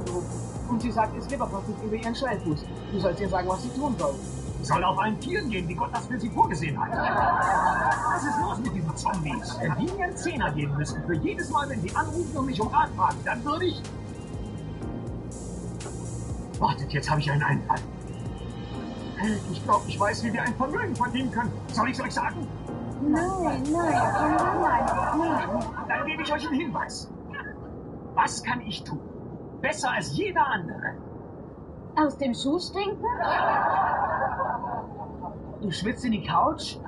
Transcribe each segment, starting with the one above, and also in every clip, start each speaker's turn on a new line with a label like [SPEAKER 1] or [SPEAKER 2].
[SPEAKER 1] angerufen. Und sie sagt, es Leberpatrick über ihren Schleifuß. Du sollst ihr sagen, was sie tun soll.
[SPEAKER 2] Sie soll auf allen Tieren gehen, wie Gott das für sie vorgesehen hat. Was ist los mit diesen Zombies? Wenn die mir einen Zehner geben müssten für jedes Mal, wenn sie anrufen und mich um Rat fragen, dann würde ich... Wartet, jetzt habe ich einen Einfall. Ich glaube, ich weiß, wie wir ein Vermögen verdienen können. Soll ich's euch sagen?
[SPEAKER 3] Nein, nein, nein, nein.
[SPEAKER 2] Dann gebe ich euch einen Hinweis. Was kann ich tun? Besser als jeder andere.
[SPEAKER 3] Aus dem Schuh stinken?
[SPEAKER 1] Du schwitzt in die Couch?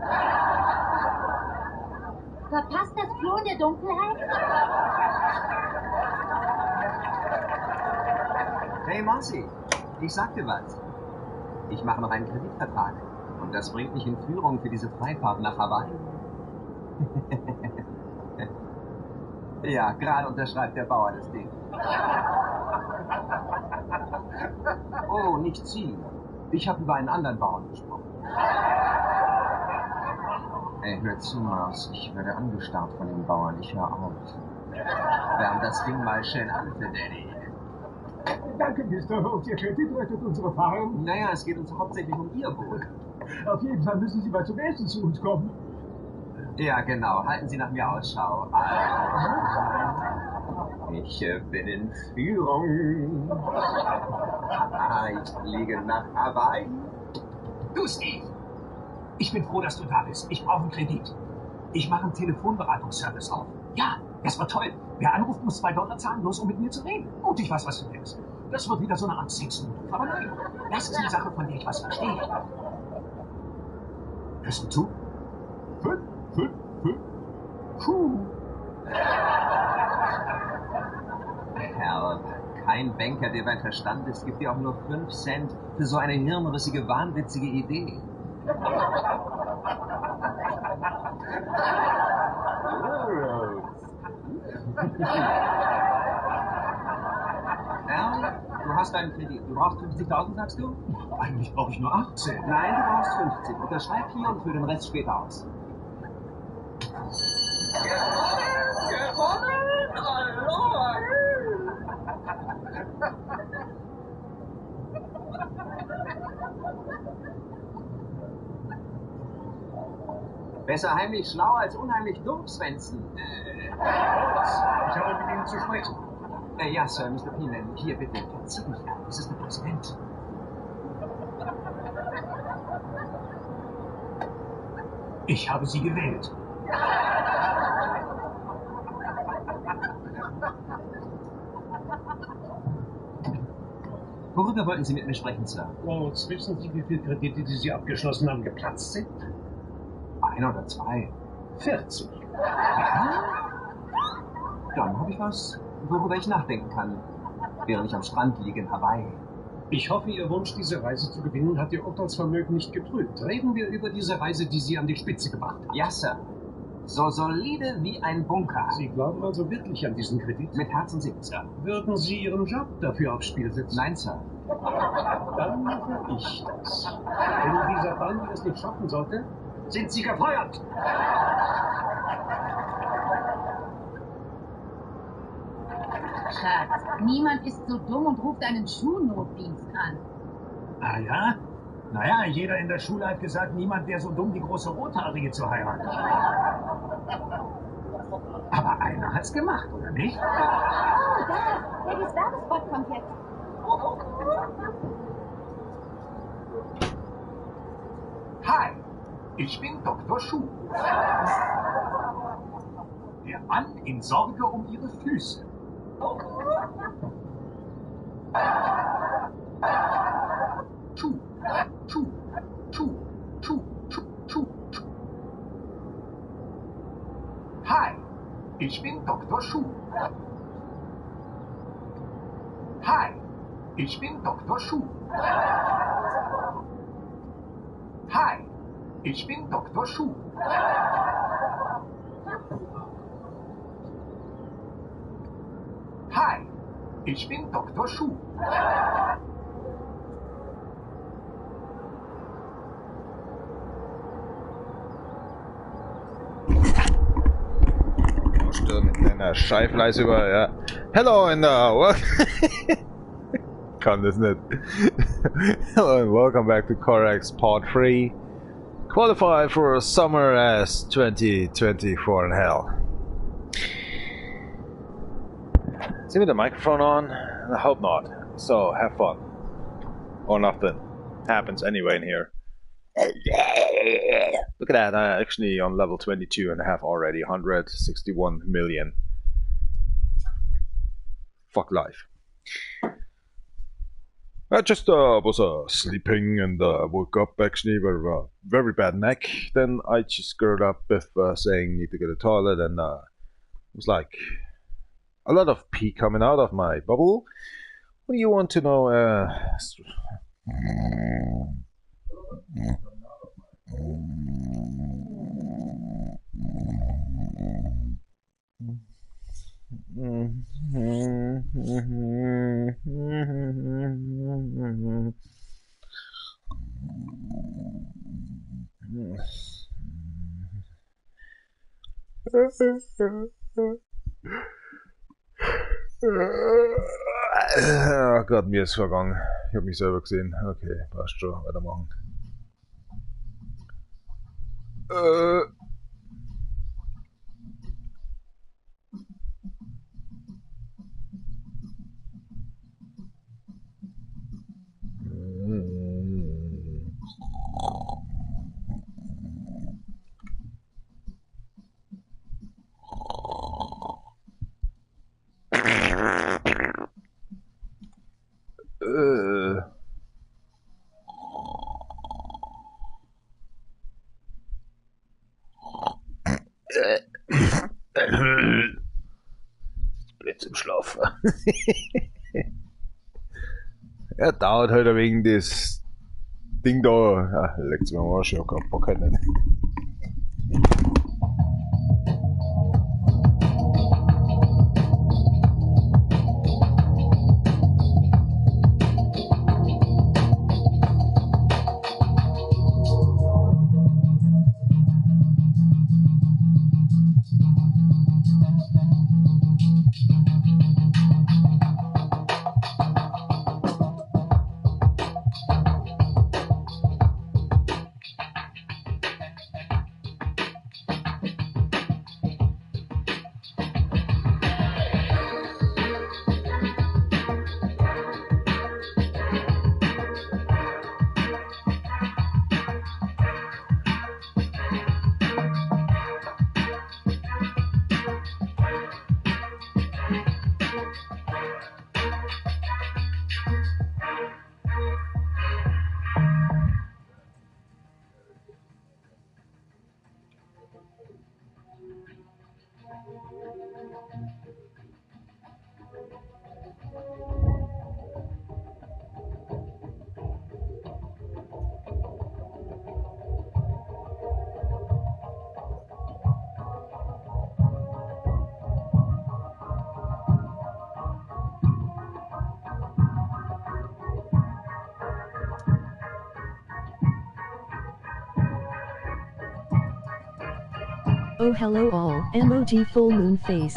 [SPEAKER 3] Verpasst das Klo in der Dunkelheit?
[SPEAKER 4] Hey Marcy, ich sag dir was. Ich mache noch einen Kreditvertrag. Und das bringt mich in Führung für diese Freifahrt nach Hawaii. Ja, gerade unterschreibt der Bauer das Ding. Oh, nicht Sie. Ich habe über einen anderen Bauern gesprochen. Ey, hör zu, Maus. Ich werde angestarrt von den Bauern. Ich höre auf. Wärm das Ding mal schön an für Daddy.
[SPEAKER 2] Danke, Mister. Und Ihr Kredit rettet unsere Farm.
[SPEAKER 4] Naja, es geht uns hauptsächlich um Ihr Wohl.
[SPEAKER 2] Auf jeden Fall müssen Sie mal zum Essen zu uns kommen.
[SPEAKER 4] Ja, genau. Halten Sie nach mir Ausschau. Ich bin in Führung. Ich fliege nach Hawaii.
[SPEAKER 2] Du, Steve. Ich bin froh, dass du da bist. Ich brauche einen Kredit. Ich mache einen Telefonberatungsservice auf. Ja, das war toll. Wer anruft, muss $2 zahlen, bloß um mit mir zu reden. Und ich weiß, was du denkst. Das wird wieder so eine Art Sexnotruf. Aber nein, das ist eine Sache, von der ich was verstehe. Hörst du zu? 5, 5, 5. Puh.
[SPEAKER 4] Herr, kein Banker, der bei Verstand ist, gibt dir auch nur 5 Cent für so eine hirnrissige, wahnwitzige Idee. Erl, du hast einen Kredit. Du brauchst 50.000, sagst du?
[SPEAKER 2] Eigentlich brauche ich nur 18.
[SPEAKER 4] Nein, du brauchst 50. Unterschreib hier und führ den Rest später aus. Gewonnen! Aloha! Besser heimlich schlau als unheimlich dumm, Svensson.
[SPEAKER 2] Ich habe mit Ihnen zu sprechen.
[SPEAKER 4] Ja, Sir, Mr. Peeman. Hier, bitte. Verzieh mich an.
[SPEAKER 2] Das ist der Präsident. Ich habe Sie gewählt.
[SPEAKER 4] Worüber wollten Sie mit mir sprechen, Sir?
[SPEAKER 5] Rhodes, wissen Sie, wie viele Kredite, die Sie abgeschlossen haben, geplatzt sind?
[SPEAKER 4] 1 oder 2.
[SPEAKER 5] 40.
[SPEAKER 4] Ja? Dann habe ich was, worüber ich nachdenken kann, während ich am Strand liege in Hawaii.
[SPEAKER 5] Ich hoffe, Ihr Wunsch, diese Reise zu gewinnen, hat Ihr Urteilsvermögen nicht getrübt. Reden wir über diese Reise, die Sie an die Spitze gebracht hat.
[SPEAKER 4] Ja, Sir. So solide wie ein Bunker.
[SPEAKER 5] Sie glauben also wirklich an diesen Kredit?
[SPEAKER 4] Mit Herz und Seele, Sir.
[SPEAKER 5] Würden Sie Ihren Job dafür aufs Spiel setzen?
[SPEAKER 4] Nein, Sir.
[SPEAKER 5] Dann mache ich das. Wenn dieser Bandi es nicht schaffen sollte,
[SPEAKER 2] sind Sie gefeuert!
[SPEAKER 3] Schatz, niemand ist so dumm und ruft einen Schuhnotdienst an.
[SPEAKER 2] Ah ja? Naja, jeder in der Schule hat gesagt, niemand wäre so dumm, die große Rothaarige zu heiraten. Aber einer hat's gemacht, oder nicht?
[SPEAKER 3] Oh, da! Daddys Werbespot kommt jetzt.
[SPEAKER 2] Hi, ich bin Dr. Schuh. Der Mann in Sorge um ihre Füße. Schuh, Schuh, Schuh, Schuh, Schuh, Schuh, Schuh. Hi, ich bin Dr. Schuh. Hi, ich bin Dr. Schuh. Hi, ich bin Dr. Schuh. Hi, ich bin Dr. Schuh.
[SPEAKER 6] Mit deiner Scheißleise über, ja. Hello in the world. Cunt, isn't it? Hello and welcome back to CarX Part 3. Qualify for Summer S 2024 in Hell. See with the microphone on? I hope not. So, have fun. Or nothing. Happens anyway in here. Look at that, I'm actually on level 22 and a half already, 161 million. Fuck life. I just was sleeping and woke up actually with a very bad neck. Then I just screwed up with saying need to go to the toilet, and it was like a lot of pee coming out of my bubble. What do you want to know? Oh Gott, mir ist vergangen. Ich hab mich selber gesehen. Okay, passt schon. Weitermachen. Blitz im Schlaf. Ja, dauert halt ein wenig das Ding da. Ah, leckt's mir am Arsch, ich hab keinen Bock halt nicht.
[SPEAKER 7] Oh hello all, emoji full moon face.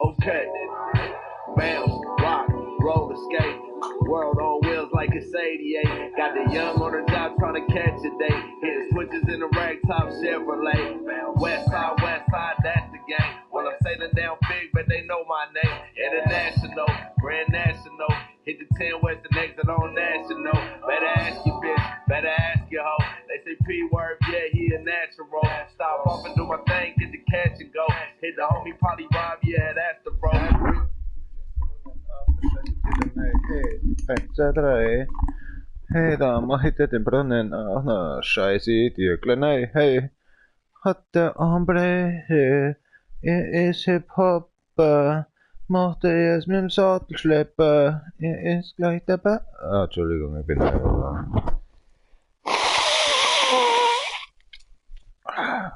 [SPEAKER 8] Okay, bounce, rock, roll, escape. World on wheels like it's 88. Got the young on the job trying to catch a date. Hitting switches in the ragtop Chevrolet. West side, that's the gang. When I'm sailing down big, but they know my name. International, Grand National. Hit the 10 West and exit on National. Better ask your bitch, better ask your hoe. They say P-word, yeah, he a natural. Stop off and do my thing, get the catch and go. Hit the homie, probably Rob, yeah, that's the bro.
[SPEAKER 6] Hey, hey, 1, 2, 3. Hey, da mach ich dir den Brunnen. Ach na, scheiße, dir kleine, hey. Hat der Hombre, hey, er ist Hip-Hopper. Macht er es mit dem Sattelschlepper. Er ist gleich dabei. Ah, Entschuldigung, ich bin da.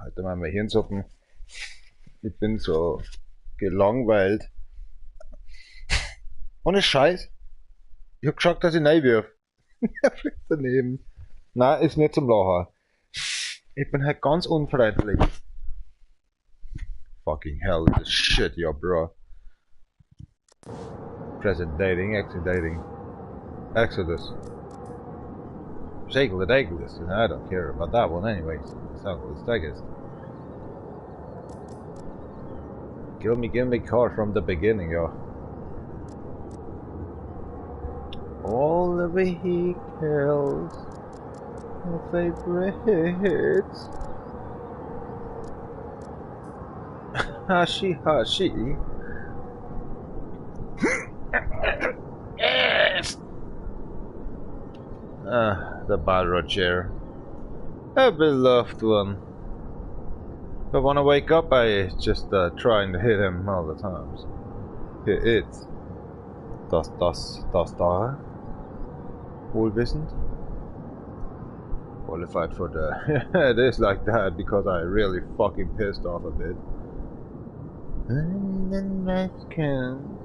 [SPEAKER 6] Heute mal Hirnsuppen. Ich bin so gelangweilt. Ohne Scheiß. Ich hab geschaut, dass ich reinwirf. Er fliegt daneben. Nein, ist nicht zum Lachen. Ich bin halt ganz unfreundlich. Fucking hell, this shit, yo, bro. Present dating, exit dating. Exodus. Shake the Exodus. I don't care about that one anyways. It's Kill me, give me car from the beginning, yo. All the vehicles, my favorites. Hashi hashi. Yes. The Balrog chair. A beloved one. If I wanna wake up, I just trying to hit him all the times. Hit it. Das, das, das da. Wohlwissend. Qualified for the... It is like that because I really fucking pissed off a bit. And then Mexican.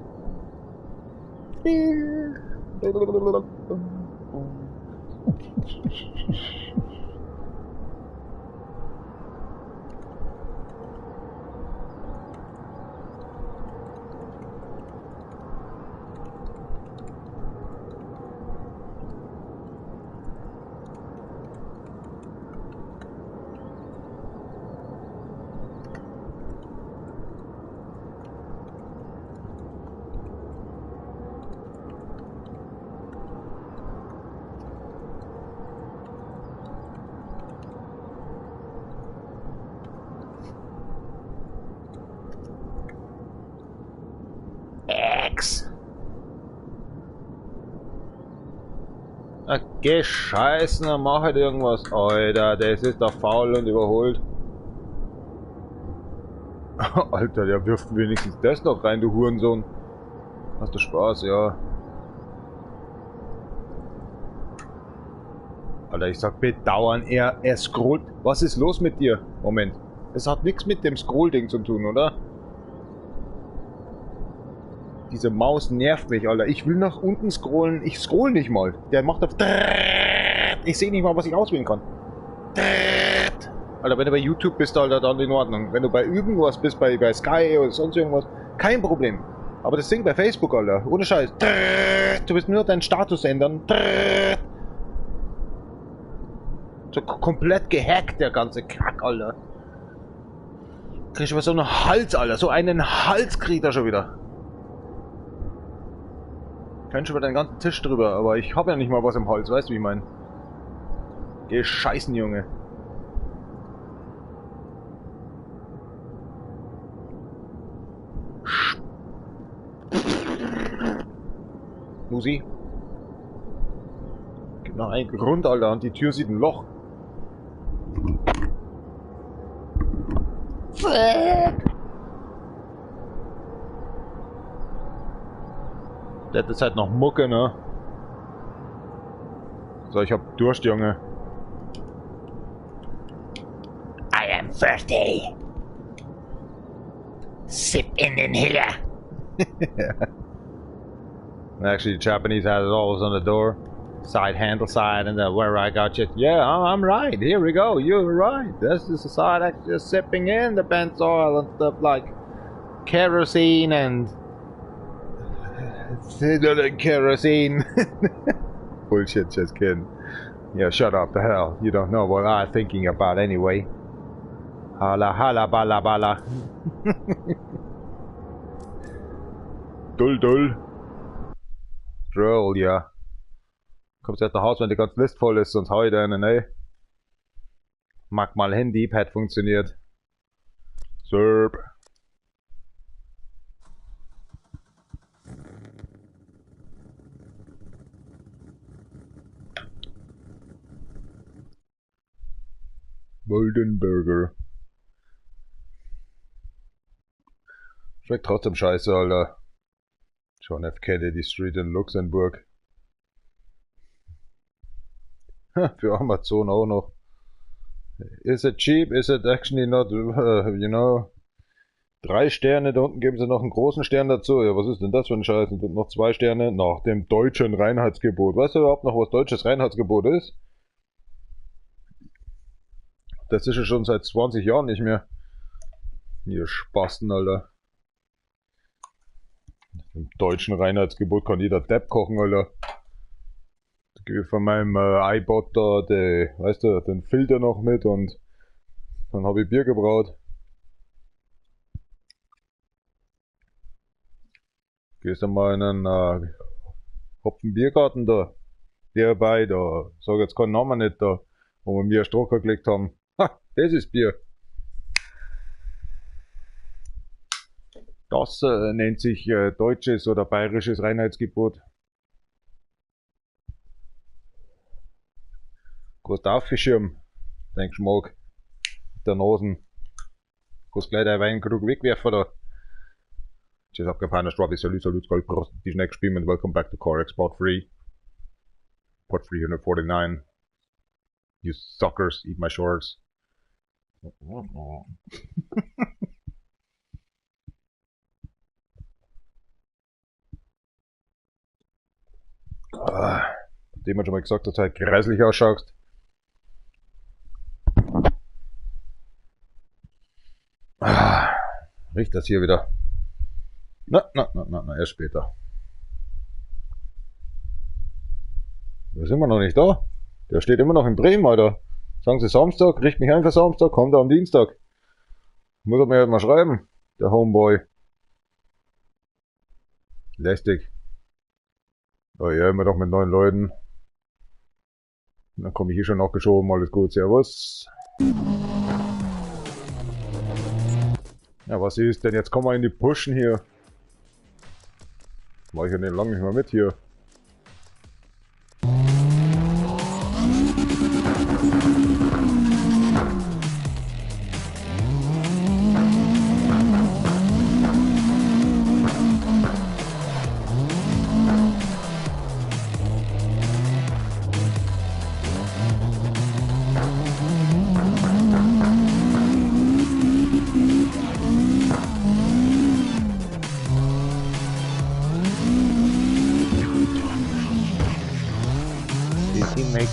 [SPEAKER 6] Geh scheißen, dann mach halt irgendwas. Alter, das ist doch faul und überholt. Alter, der wirft wenigstens das noch rein, du Hurensohn. Hast du Spaß, ja. Alter, ich sag bedauern, er scrollt. Was ist los mit dir? Moment. Es hat nichts mit dem Scroll-Ding zu tun, oder? Diese Maus nervt mich, Alter. Ich will nach unten scrollen. Ich scroll nicht mal. Der macht auf... Ich sehe nicht mal, was ich auswählen kann. Alter, wenn du bei YouTube bist, Alter, dann in Ordnung. Wenn du bei irgendwas bist, bei Sky oder sonst irgendwas, kein Problem. Aber das Ding bei Facebook, Alter, ohne Scheiß. Du willst nur deinen Status ändern. So komplett gehackt, der ganze Kack, Alter. Krieg ich aber so einen Hals, Alter. So einen Hals krieg ich da schon wieder. Könnte schon über den ganzen Tisch drüber, aber ich habe ja nicht mal was im Hals, weißt du, wie ich meine? Geh scheißen, Junge. Musi. Gibt noch einen Grund, Alter, und die Tür sieht ein Loch. Fuck. Das ist halt noch Mucke, ne? So, ich hab Durst, Junge.
[SPEAKER 9] I am thirsty. Sip in den here.
[SPEAKER 6] Actually, the Japanese has it always on the door. Side handle side and the where I got you. Yeah, I'm right. Here we go. You're right. This is the side actually sipping in the benzoyl and stuff like kerosene and kerosene. Bullshit, just kidding. Yeah, shut up the hell. You don't know what I'm thinking about anyway. Hala hala bala bala. Dull dull. Drill, ja. Kommst erst nach Hause, wenn die ganze List voll ist, sonst hau ich da einen, ey. Mag mal Handy-Pad funktioniert. Serp. Waldenburger. Schmeckt trotzdem scheiße, Alter. John F. Kennedy Street in Luxemburg. Für Amazon auch noch. Is it cheap? Is it actually not, you know? 3 Sterne, da unten geben sie noch einen großen Stern dazu. Ja, was ist denn das für ein Scheiß? Und noch 2 Sterne nach dem deutschen Reinheitsgebot. Weißt du überhaupt noch, was deutsches Reinheitsgebot ist? Das ist ja schon seit 20 Jahren nicht mehr. Ihr Spasten, Alter. Im deutschen Reinheitsgebot kann jeder Depp kochen, Alter. Da gebe ich von meinem iPod da, die, weißt du, den Filter noch mit und dann habe ich Bier gebraut. Gehst du mal in einen Hopfen-Biergarten da, der bei da, sag jetzt keinen Namen nicht da, wo wir mir Stroh gelegt haben. Ha, das ist Bier. Das nennt sich deutsches oder bayerisches Reinheitsgebot. Kannst aufschirmen, dein Geschmack, der Nasen. Kannst gleich deinen Weinkrug wegwerfen da. Cheers up, Kampaner, Strawberry, Salut, Salut, Gold, Prost, die next stream and welcome back to CarX Part 3. Part 349. You suckers, eat my shorts. Dem hat schon mal gesagt, dass du halt grässlich ausschaust. Riecht das hier wieder. Na, na, na, na, na, erst später. Wir sind immer noch nicht da. Der steht immer noch in Bremen, Alter. Sagen Sie Samstag, richt mich ein für Samstag, kommt er am Dienstag. Muss er mir halt mal schreiben, der Homeboy. Lästig. Oh ja, immer doch mit 9 Leuten. Dann komme ich hier schon nachgeschoben, alles gut, servus. Ja, was ist denn? Jetzt kommen wir in die Pushen hier. Mach ich ja nicht lange nicht mehr mit hier.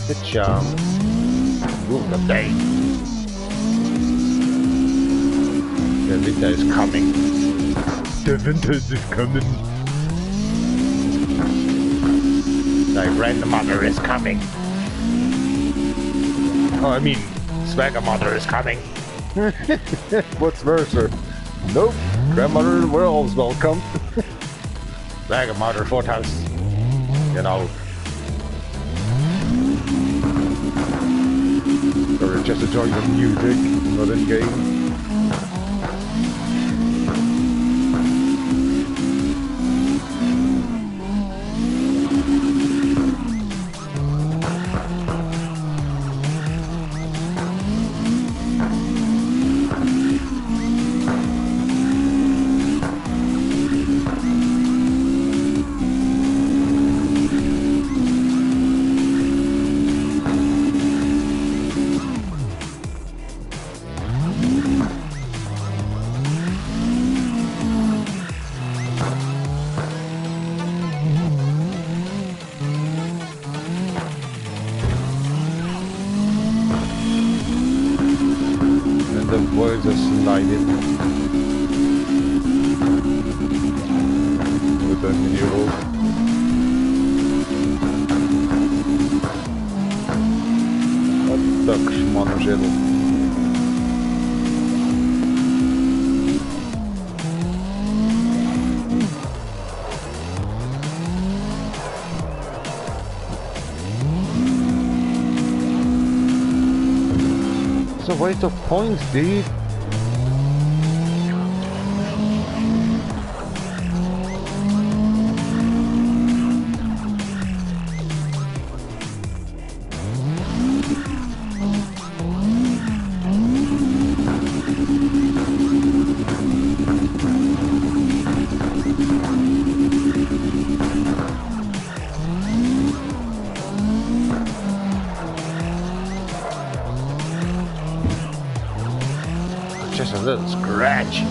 [SPEAKER 9] The jump. Rule the day. The winter is coming.
[SPEAKER 6] The winter is coming.
[SPEAKER 9] My grandmother is coming. Oh, I mean, Swagger mother is coming.
[SPEAKER 6] What's worse? Nope. Grandmother, we're always welcome.
[SPEAKER 9] Swagger mother, 4 times. You know.
[SPEAKER 6] Sorry, just enjoying the music, not in game. The boys are sliding with the mini rope. What the Schmannschädel? It's a waste of points, dude. little scratch.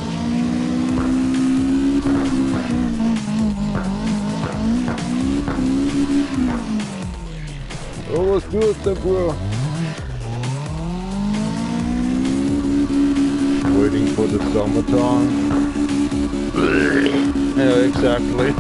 [SPEAKER 6] Oh, was tust du, Bro? Waiting for the summertime. Yeah, exactly.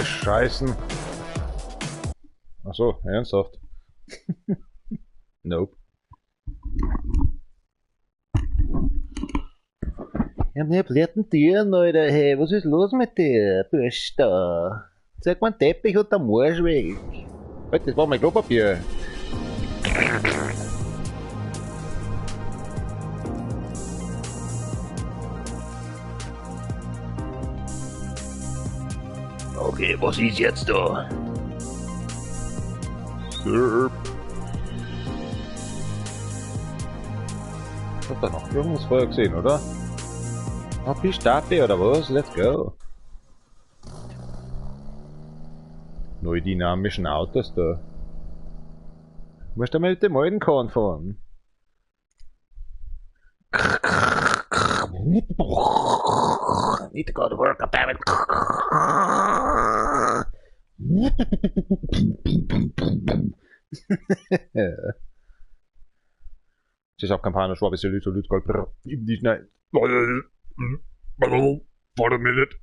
[SPEAKER 6] Scheißen. Ach so, ernsthaft. Nope.
[SPEAKER 10] Ja, mir blöden Tieren, Alter, hey, was ist los mit dir, Bursch da? Zeig mal einen Teppich und der Marsch weg.
[SPEAKER 6] Halt, das war mein Klopapier.
[SPEAKER 10] Okay, was ist jetzt da?
[SPEAKER 6] Sir. Ich hab da noch irgendwas vorher gesehen, oder? Oh, Pistape oder was? Let's go. Neue dynamischen Autos da. Musst du mal mit dem alten Kahn fahren?
[SPEAKER 10] Need to go to work, damn it.
[SPEAKER 6] For a minute.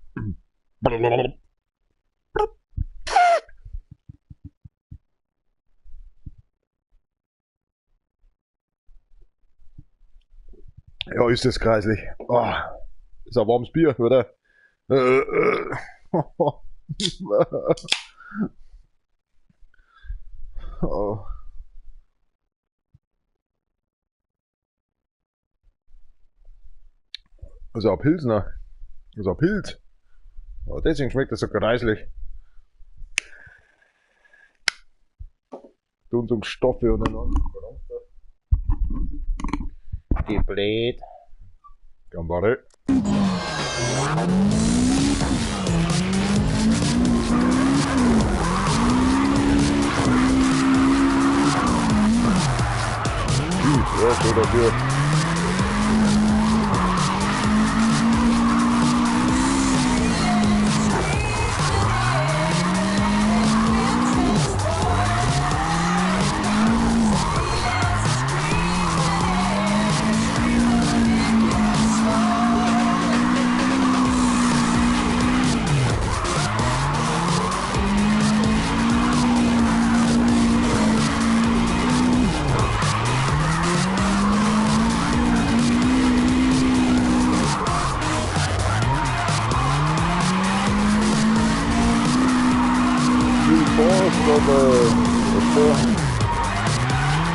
[SPEAKER 6] Ja, ist das kreislich. Oh, ist ein warmes Bier, oder? Oh. Also ein Pilsner. Also ein Pilz. Oh, deswegen schmeckt das so kreislich. Dunstung Stoffe untereinander.
[SPEAKER 10] Geh blöd.
[SPEAKER 6] Gambare. Ja, so dafür.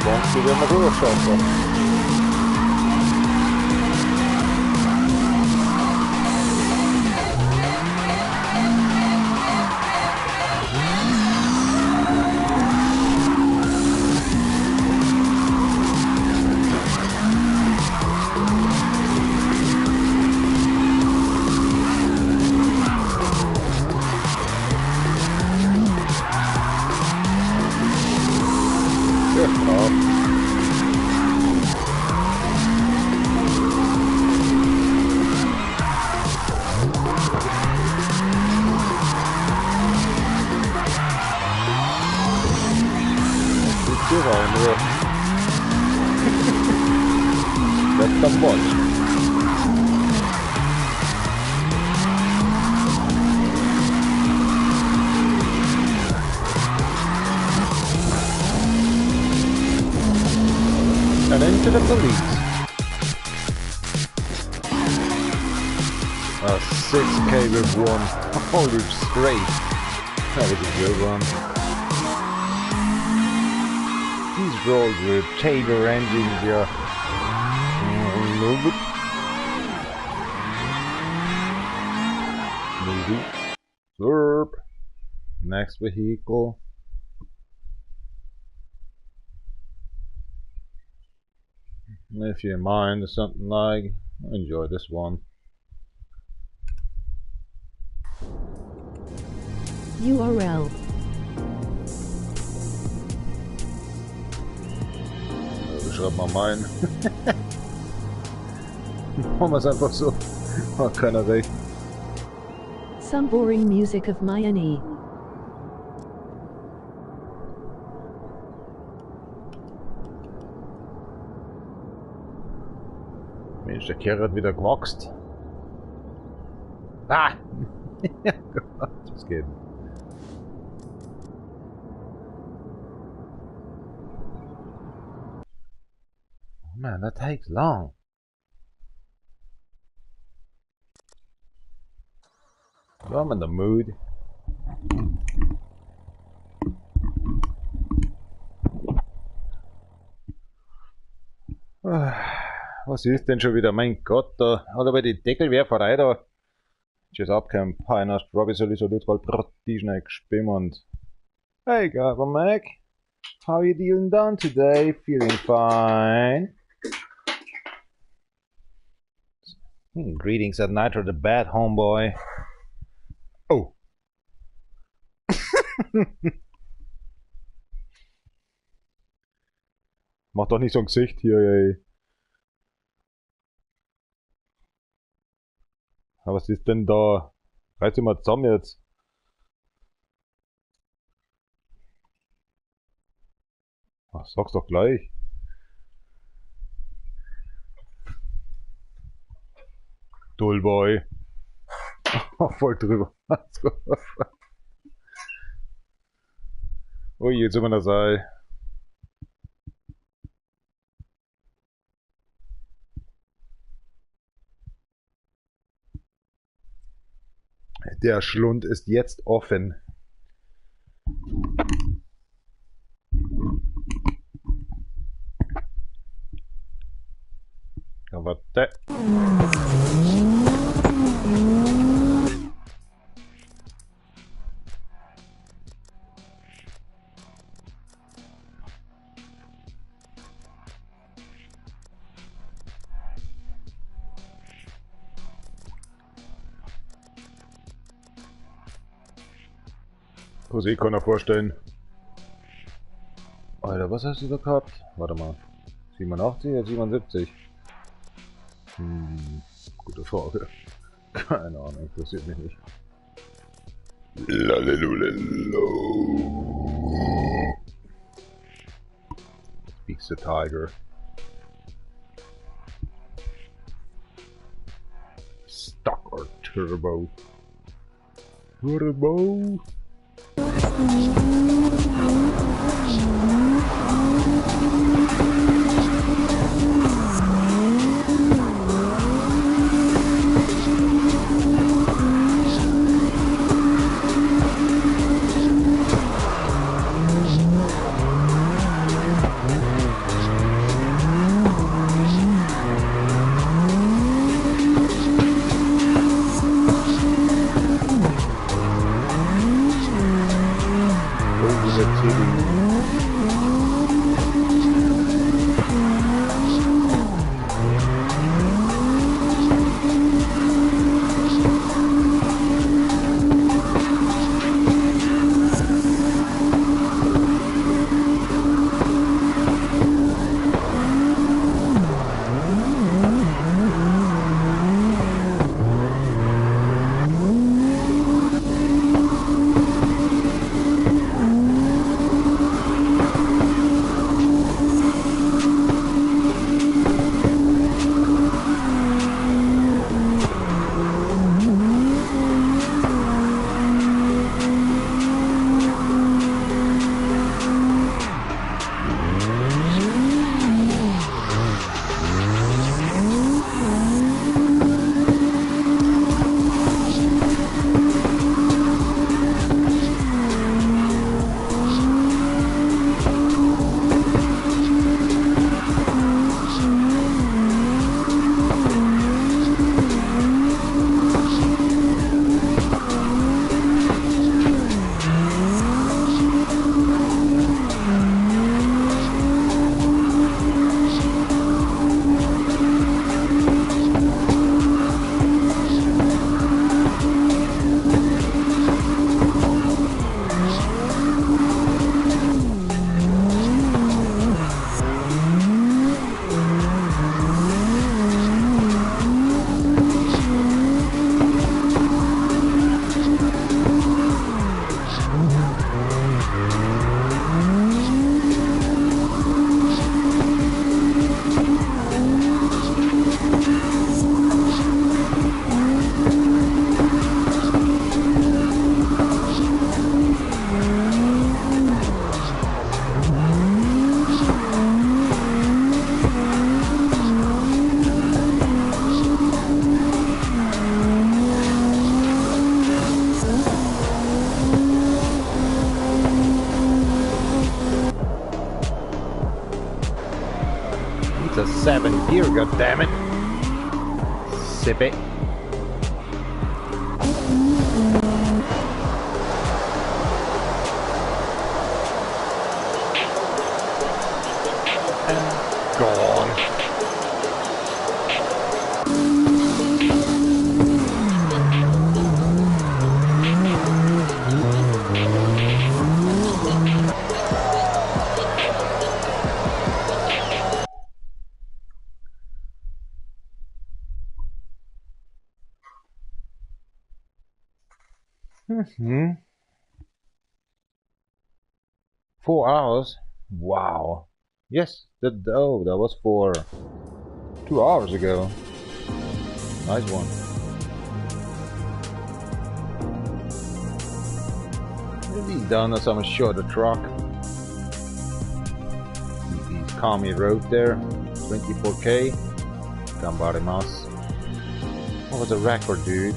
[SPEAKER 6] 20 werden wir durchschaffen. And into the police. 6K with one. Holy straight. That was a good one. These rolls with Taylor engines, yeah. Move it. Move it. Slurp. Next vehicle. If you mind or something like, enjoy this one.
[SPEAKER 7] URL.
[SPEAKER 6] Schreib mal meinen. Machen wir es einfach so. Hat keiner recht.
[SPEAKER 7] Some boring music of my NE.
[SPEAKER 6] Mensch, der Kerl hat wieder gewachst. Ah! Gott, was geht? Oh man, that takes long. So I'm in the mood. Was ist denn schon wieder? Mein Gott, da hat aber die Deckelwerferei da. Just abkämpft. Hey, Mac. How you doing down today? Feeling fine. Greetings at night or the bad homeboy. Oh. Mach doch nicht so ein Gesicht hier, ey. Aber was ist denn da? Reiß dich mal zusammen jetzt. Ach, sag's doch gleich. Dullboy. Voll drüber. Ui, jetzt immer das Ei. Der Schlund ist jetzt offen. Ja, warte. Muss keiner vorstellen. Alter, was hast du da gehabt? Warte mal. 87 oder 77? Gute Frage. Keine Ahnung, interessiert mich nicht. Lalelulelo. Speaks the tiger. Stock or turbo? Turbo?
[SPEAKER 10] It's a 7 gear, goddammit. Sip it. And gone. Mm-hmm. 4 hours? Wow. Yes, that was for 2 hours ago. Nice one. Maybe done some shorter truck. The Kami Road there, 24K. Ganbarimasu. What was the record, dude?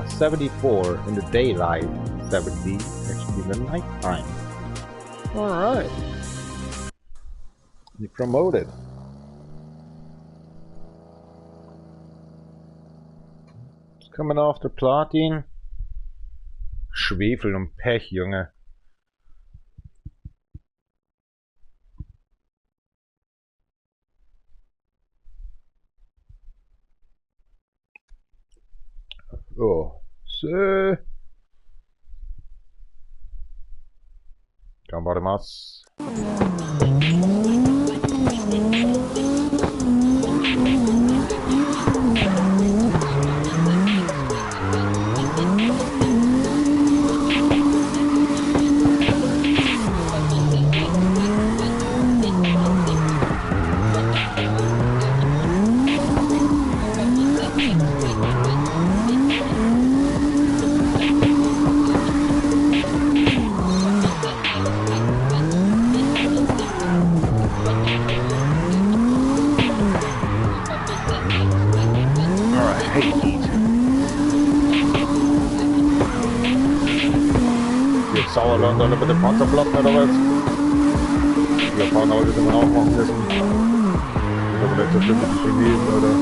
[SPEAKER 10] 74 in the daylight, 70 actually in the nighttime. Alright. You promoted. It's coming after Platin. Schwefel und Pech, Junge. Oh, so. Ganbarimasu. Sauerland alle mit dem Panzerplatten oder was? Die Japaner heute immer auch machen müssen. Aber nicht so schlimm mit den Chinesen, oder?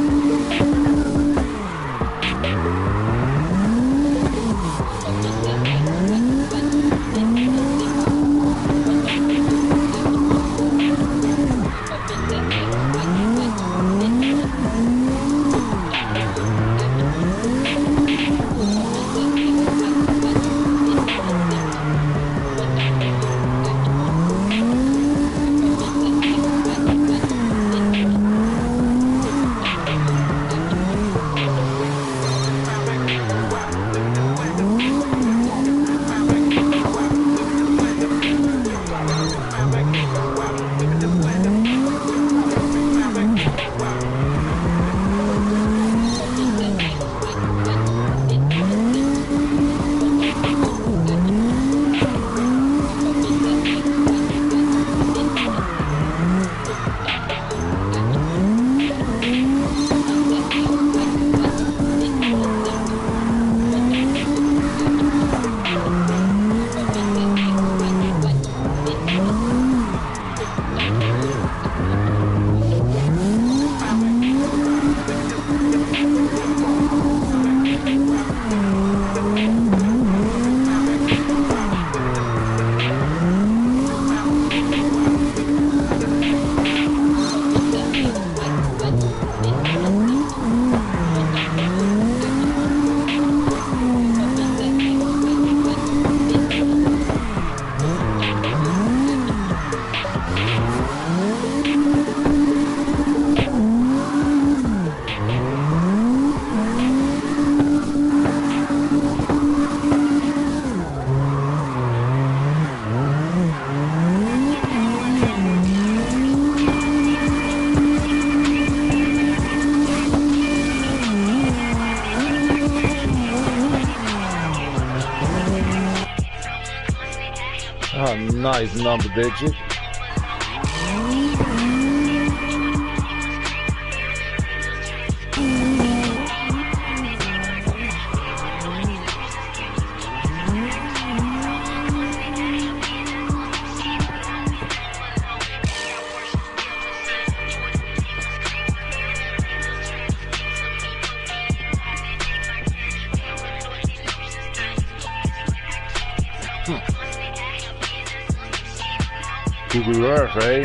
[SPEAKER 10] Nice number digit.
[SPEAKER 6] Google Earth, eh?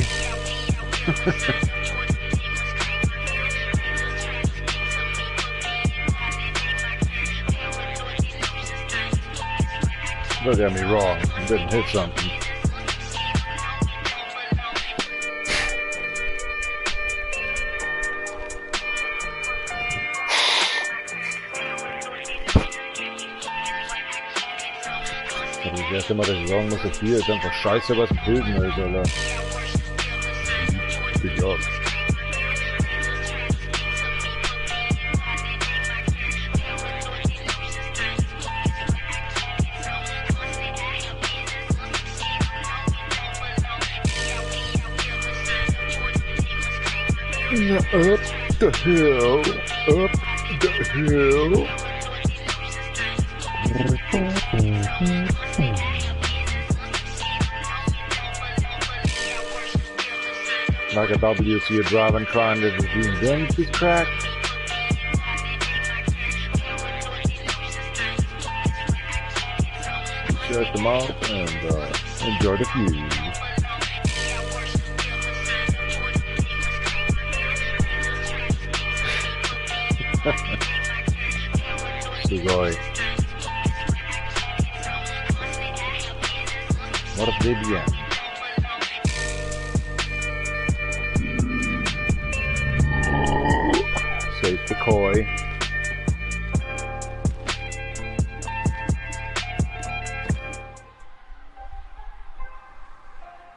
[SPEAKER 6] Don't get me wrong, I didn't hit something. Das erste Mal, dass ich sagen muss, das Bier ist einfach scheiße, was Pilsen ist, Alter. Good job. Up the hill, up the hill. Like a WC you're driving trying to reinvent this track. Check them out and enjoy the view. Sugoi. What a bien. Says the koi.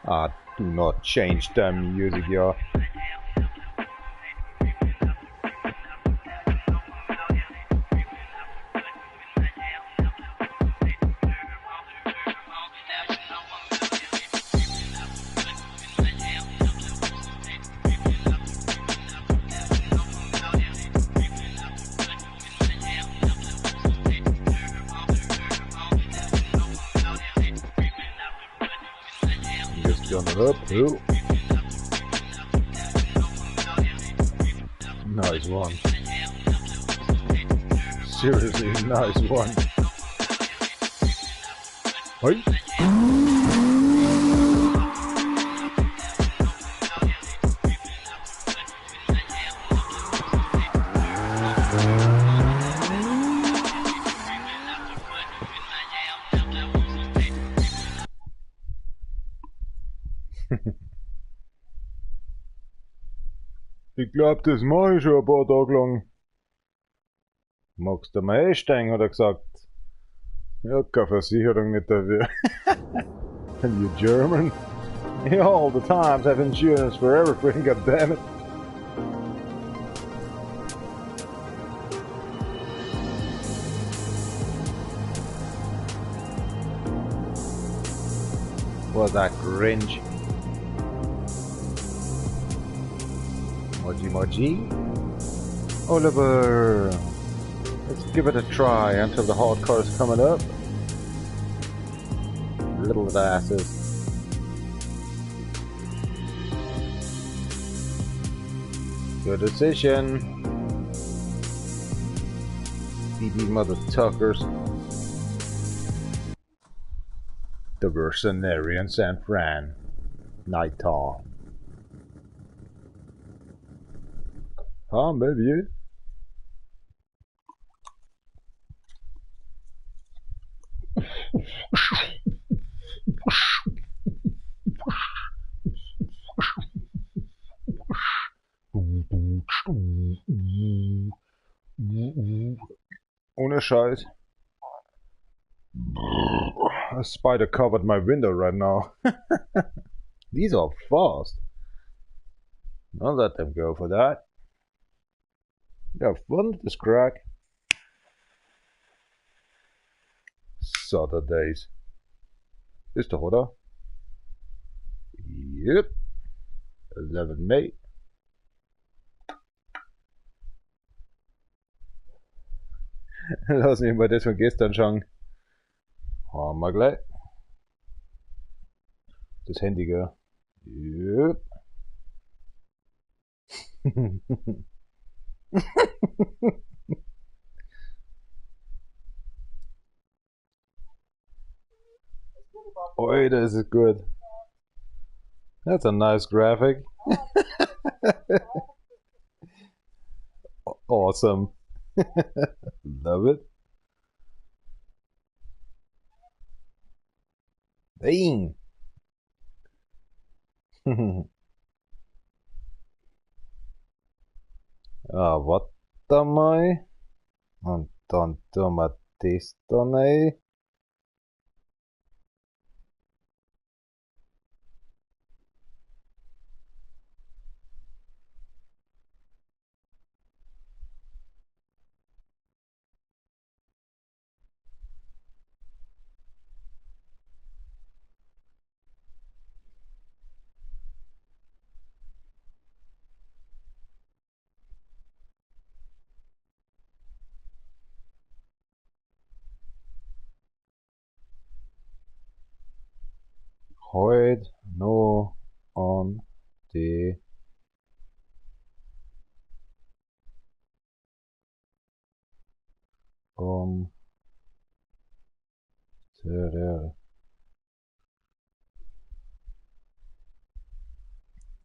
[SPEAKER 6] Ah, do not change the music, y'all. Up, ooh. Nice one. Seriously, nice one. Hey. Ich glaub, das mach ich schon ein paar Tage lang. Magst du mal einsteigen, hat er gesagt. Ich hab keine Versicherung nicht dafür. And you German? You all the times have insurance for everything, goddammit. Was that cringe? Moji Moji. Oliver! Let's give it a try until the hardcore is coming up. Little asses. Good decision. BB mother tuckers. The Mercenary in San Fran. Night Talk. Ah, maybe. Ohne Scheiß. A spider covered my window right now. These are fast. I'll let them go for that. Have fun with this crack. Saturdays. Ist doch, oder? Yep. 11 May. Lass mich mal das von gestern schauen. Haben wir gleich. Das Handy, gell? Yep. Alter, ist es gut.
[SPEAKER 10] That's a nice graphic. Awesome. Love it. Dang. Warte mal. Und dann tun wir das da rein. Heute noch an die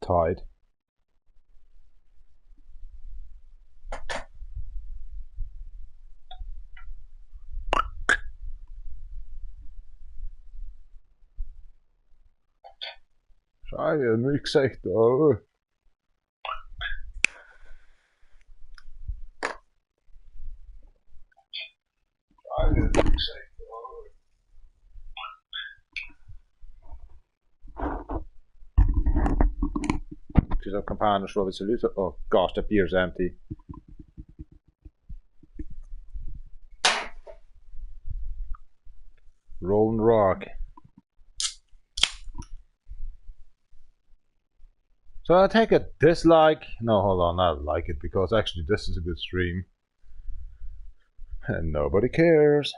[SPEAKER 10] Tide. Scheiße, Milchgesicht, oh. Scheiße, Milchgesicht, oh. Oh gosh, the beer's empty. Rolling Rock. So I take a dislike. No, hold on, I like it because actually this is a good stream. And nobody cares.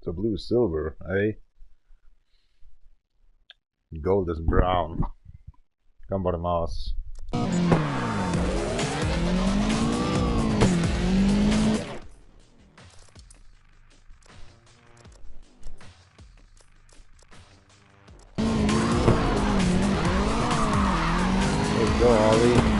[SPEAKER 10] So blue is silver, eh? Gold is brown. Come by the mouse. Let's go, Ollie.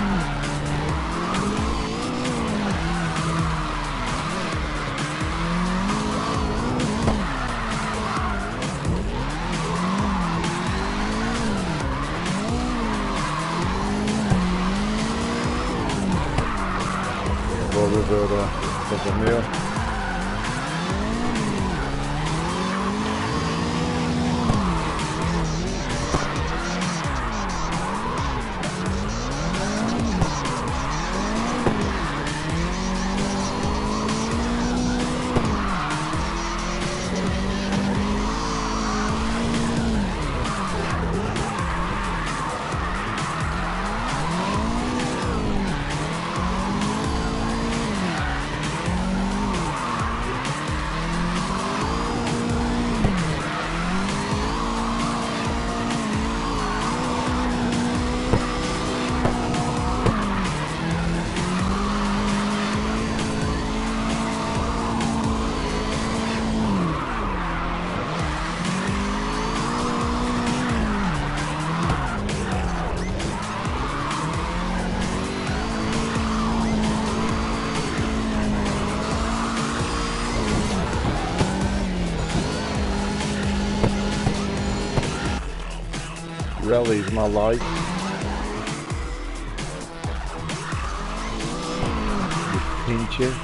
[SPEAKER 10] Mehr. Rallies my life. Pinch it.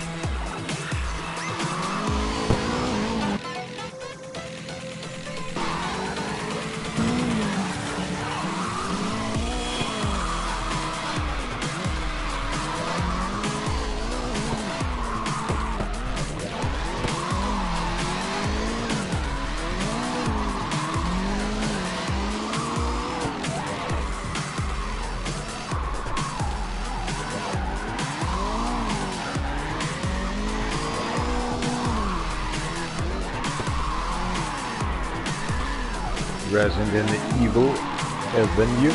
[SPEAKER 10] Resident Evil Avenue.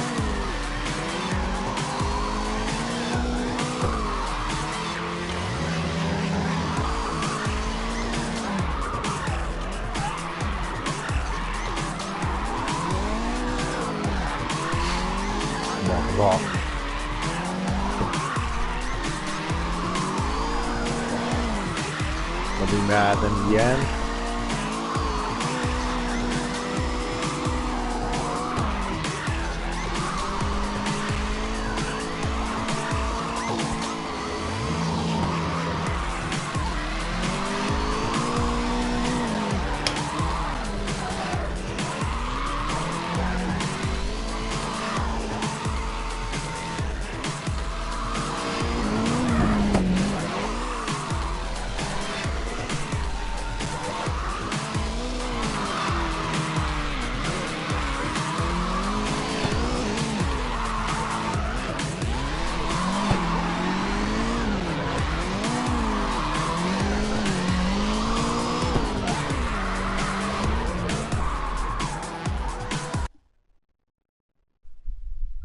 [SPEAKER 10] Gonna be mad in the end.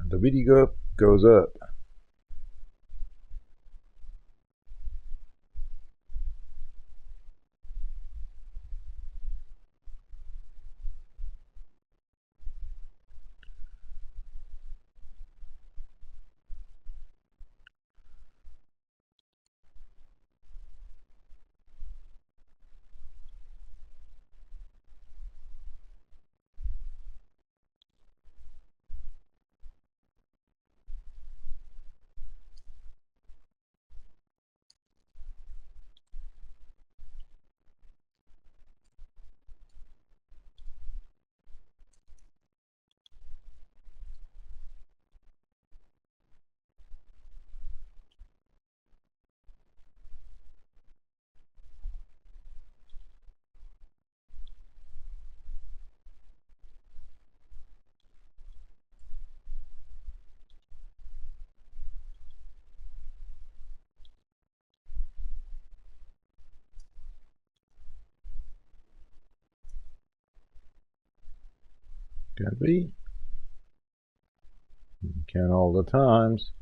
[SPEAKER 10] The video goes up. Can be. You can all the times.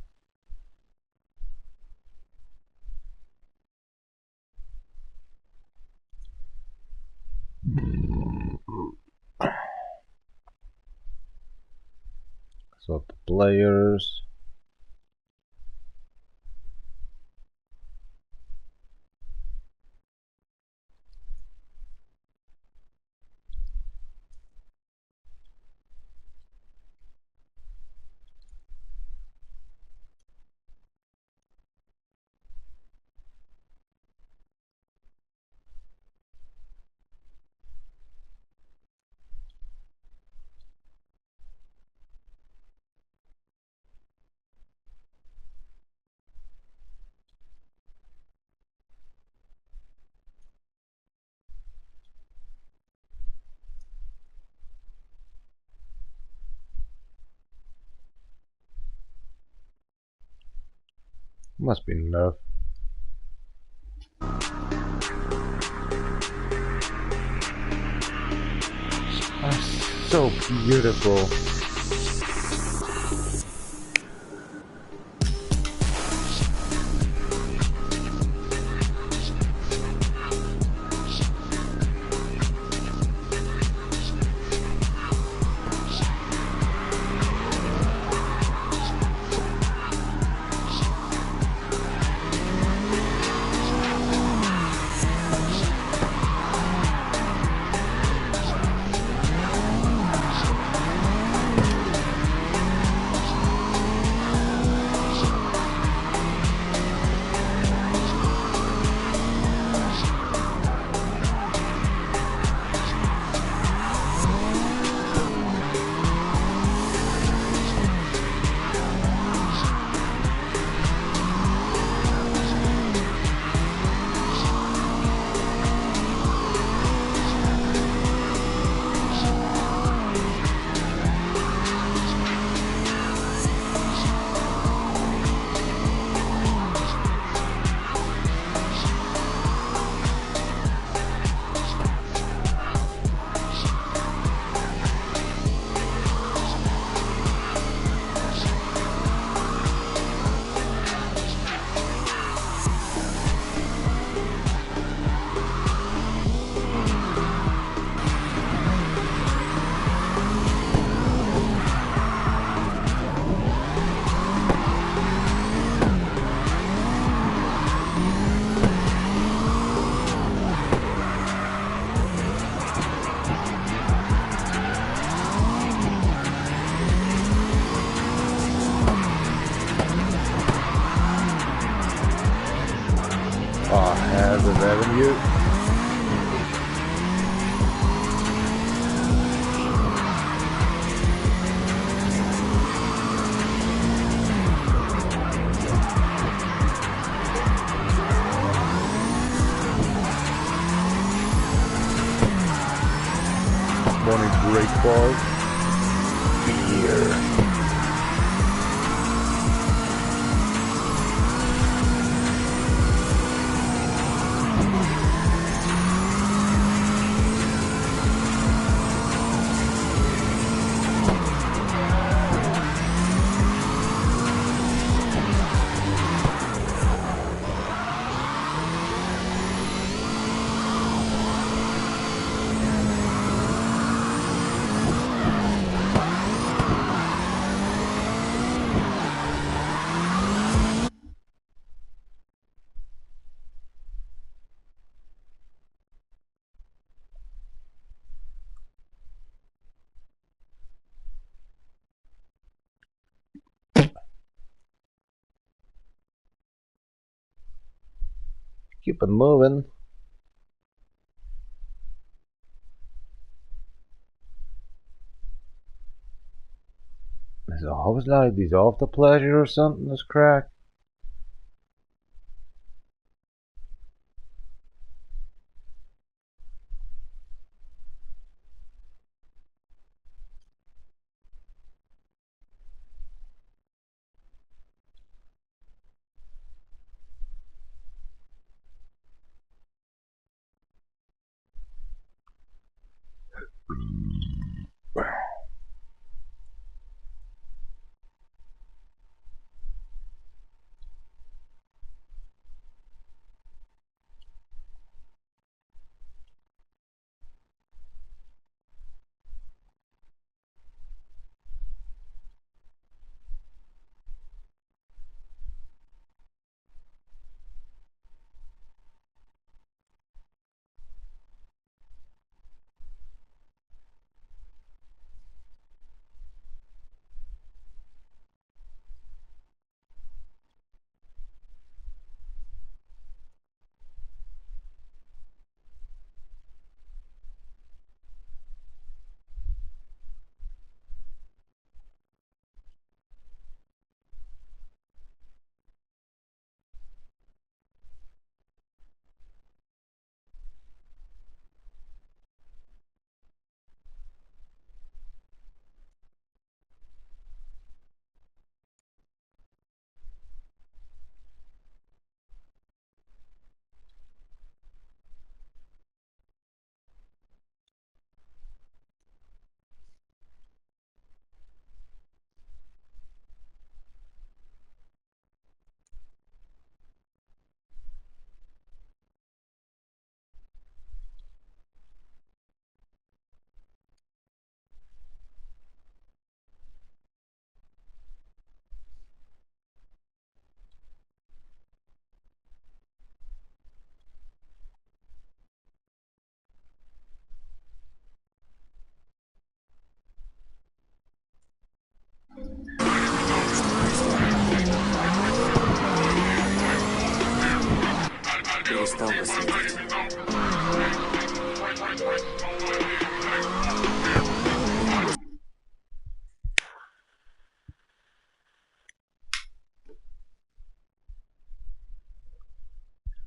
[SPEAKER 10] So the players. Must be enough. That's so beautiful. I have the revenue. Morning breakfast. Beer. Keep it moving. Is it always like these off the pleasure or something, this crack?
[SPEAKER 11] Перестал бы следить.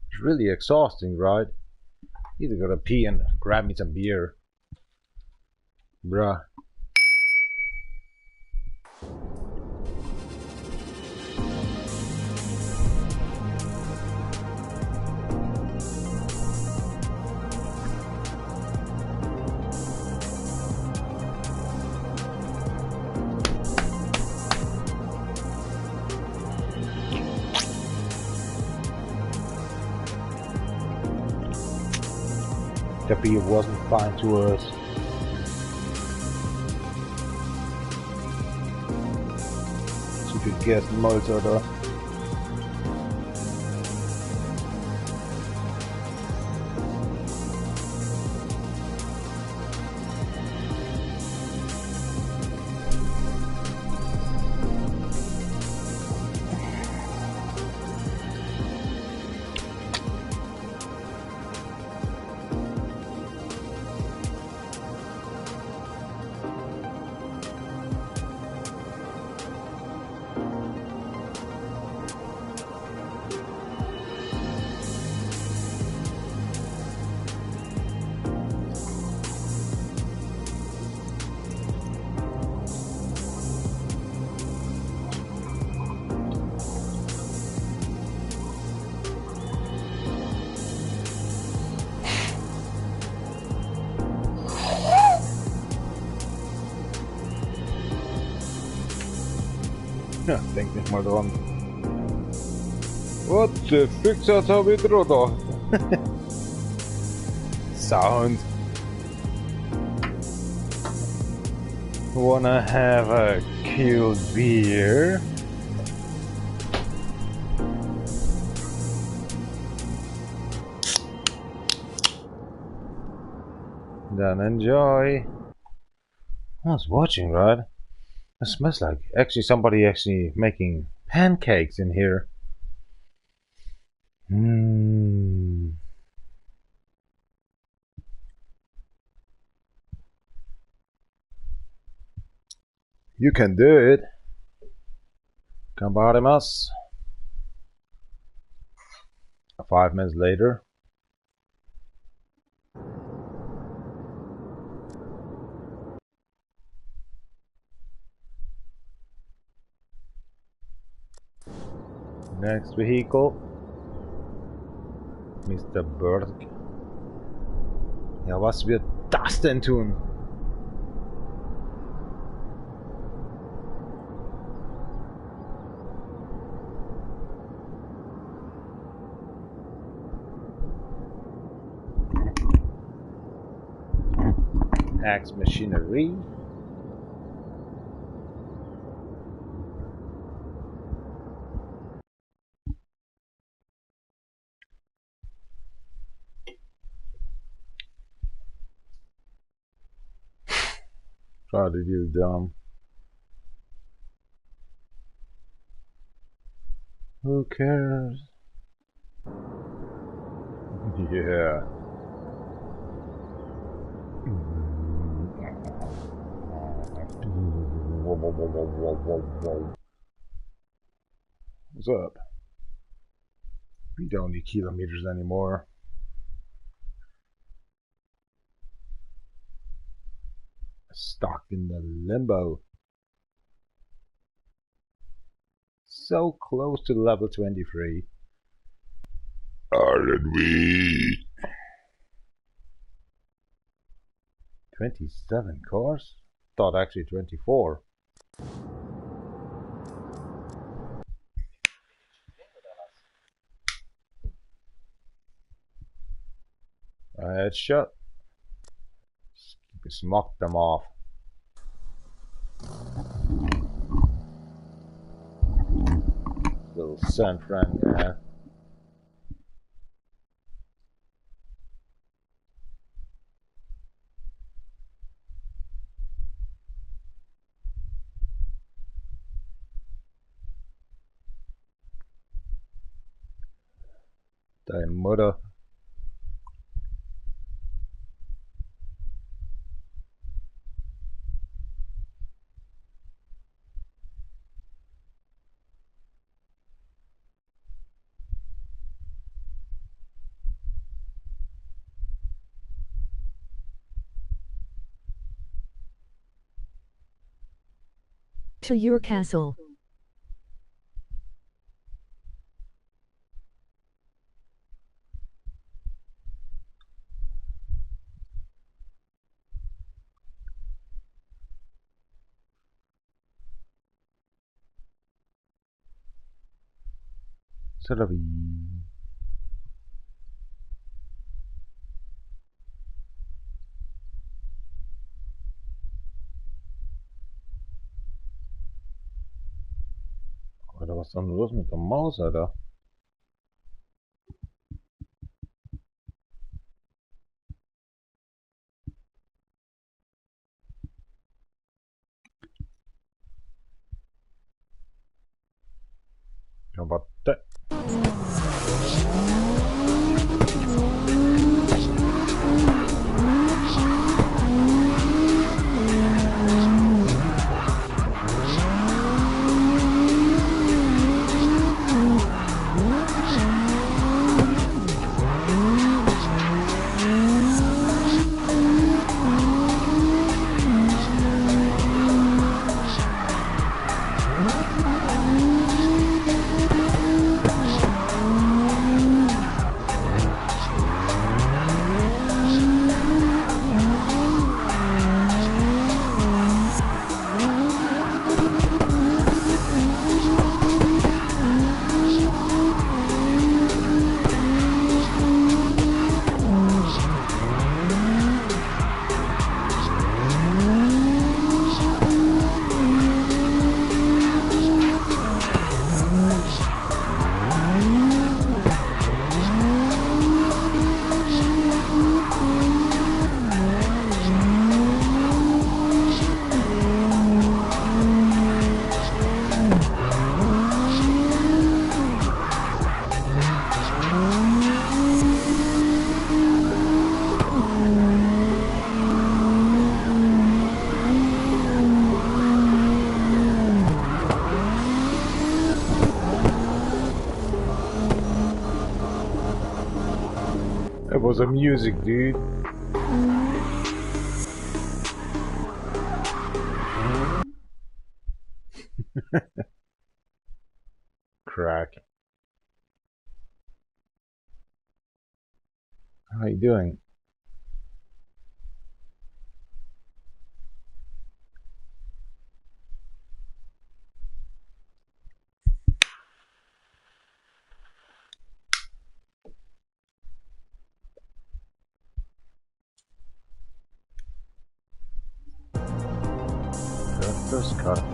[SPEAKER 10] It's really exhausting, right? Either gotta pee and grab me some beer. Bruh. The beer wasn't fine to us. Zu viel Gerstenmalz, oder?
[SPEAKER 6] Ja, denk nicht mal dran. What the fuck, das hab ich da? Sound. Wanna have a cool beer? Then enjoy. I was watching, right? It smells like actually somebody actually making pancakes in here. Mm. You can do it. Gambarimasu. 5 minutes later. Next vehicle, Mr. Berg. Ja, was wird das denn tun? Axe machinery. Try to do dumb. Who cares? Yeah. What's up? We don't need kilometers anymore. Stuck in the limbo. So close to level 23. Aren't we? 27 cars? Thought actually 24. Headshot. Smocked them off. Little San Fran guy. Deine Mutter.
[SPEAKER 7] To your castle.
[SPEAKER 6] C'est la vie. Alter, was ist denn los mit der Maus, Alter? Ja, warte.
[SPEAKER 10] That was a music, dude. Crack. How are you doing?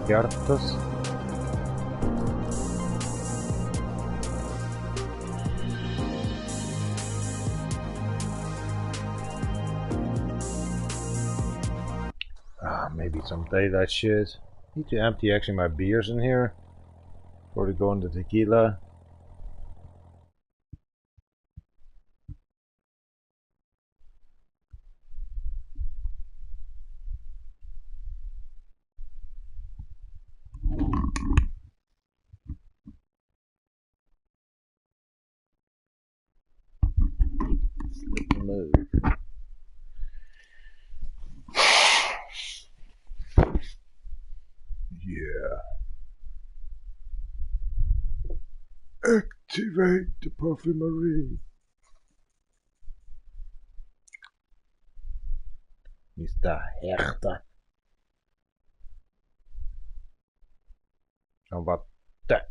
[SPEAKER 10] Cartas. Maybe some daylight shit. Need to empty actually my beers in here before they go into tequila. Move.
[SPEAKER 6] Yeah. Activate the perfumery.
[SPEAKER 10] Mr. Hertha. How about that?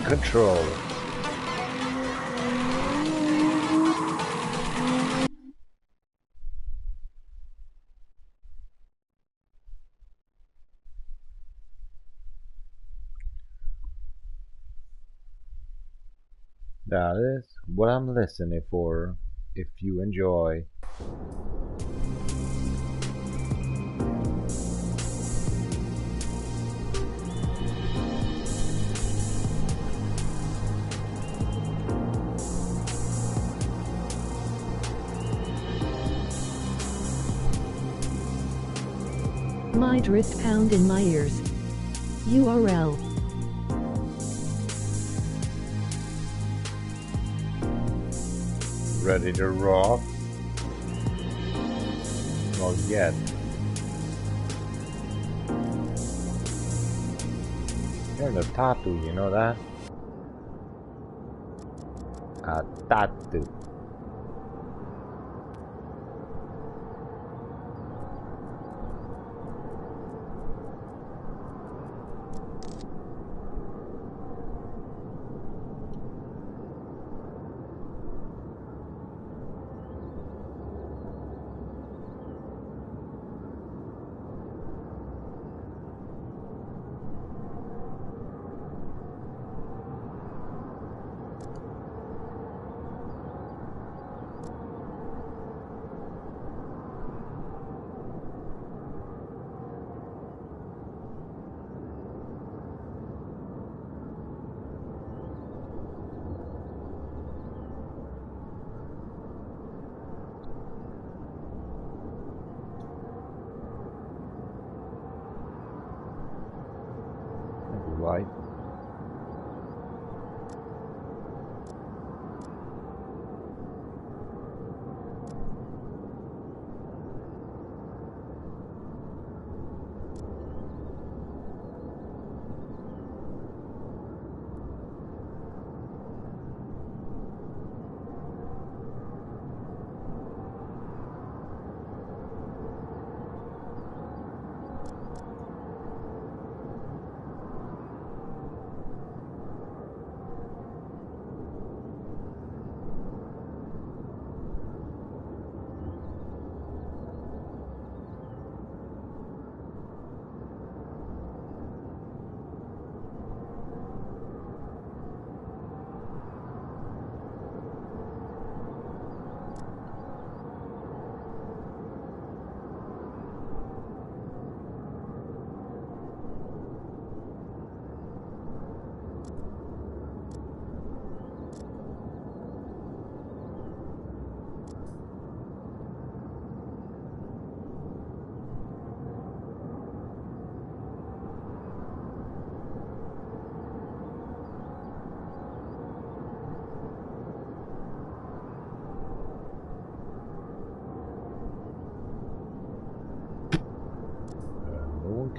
[SPEAKER 10] Control. That is what I'm listening for, if you enjoy.
[SPEAKER 7] My drift pound in my ears. URL.
[SPEAKER 10] Ready to rock? Not yet. You're the tattoo, you know that? A tattoo.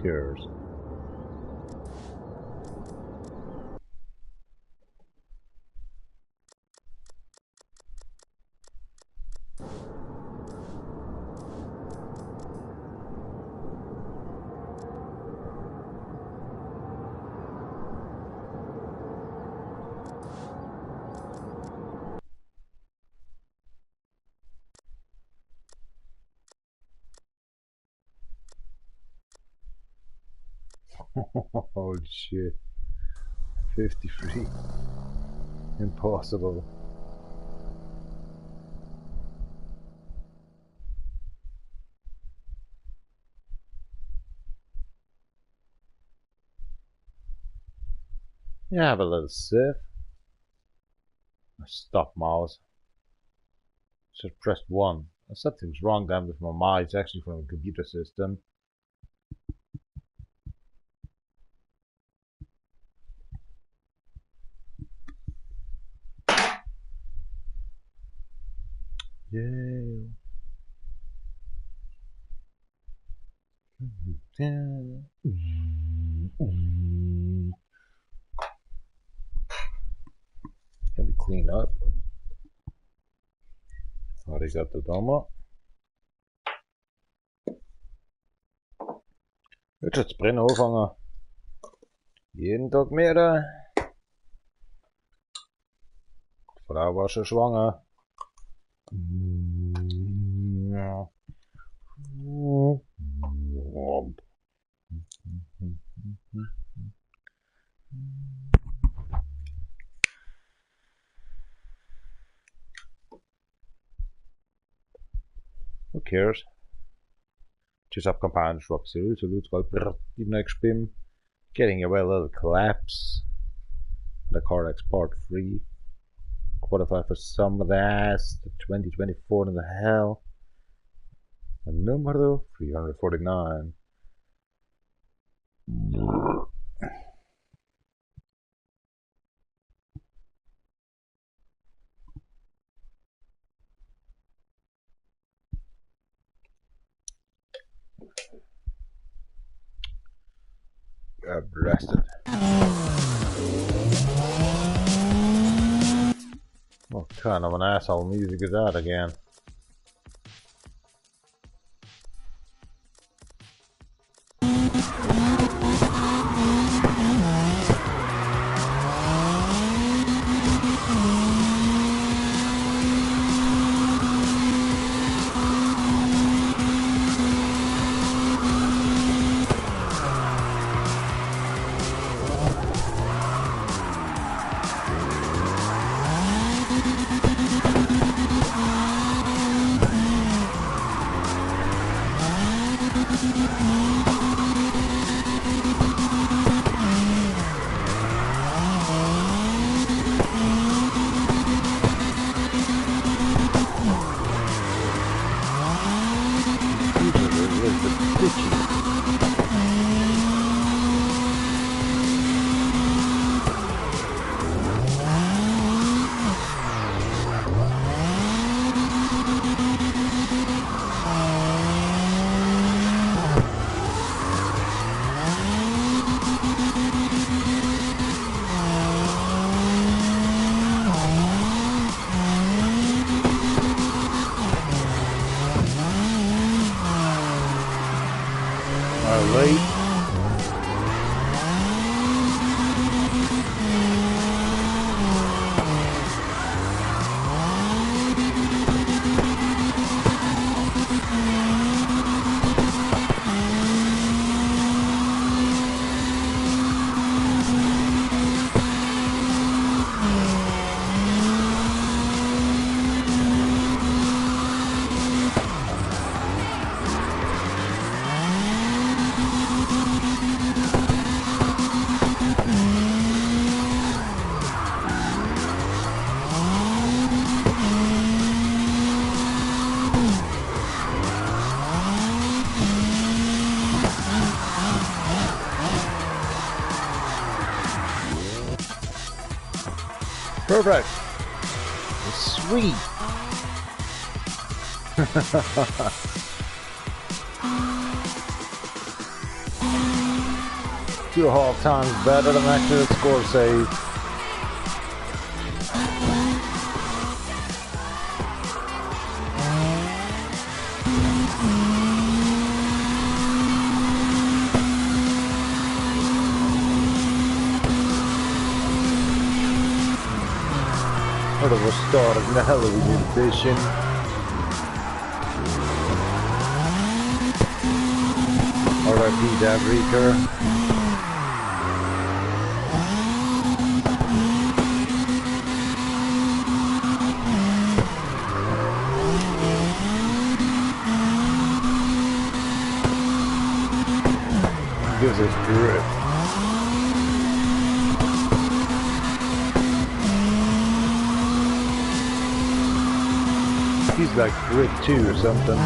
[SPEAKER 10] Cares? Holy shit. 53. Impossible. Yeah, have a little sip. Stop mouse. Just press 1. Something's wrong then with my mouse. It's actually from a computer system. Yeah. Can we clean up? Arigato domo. Jetzt hat's brennen angefangen. Jeden Tag mehr. Die Frau war schon schwanger. Ja. Who cares? Just up compound drop so getting away a little collapse. The CarX Part 3. Qualify for some of that. The 2024 in the hell. And numero 349. Arrested. What kind of an asshole music is that again? Perfect. Sweet. 2.5 times better than actually the score says. What was started in the Halloween edition. R.I.P. Dad Reeker. This is drip. He's like Grid 2 or something.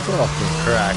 [SPEAKER 10] Fucking crack.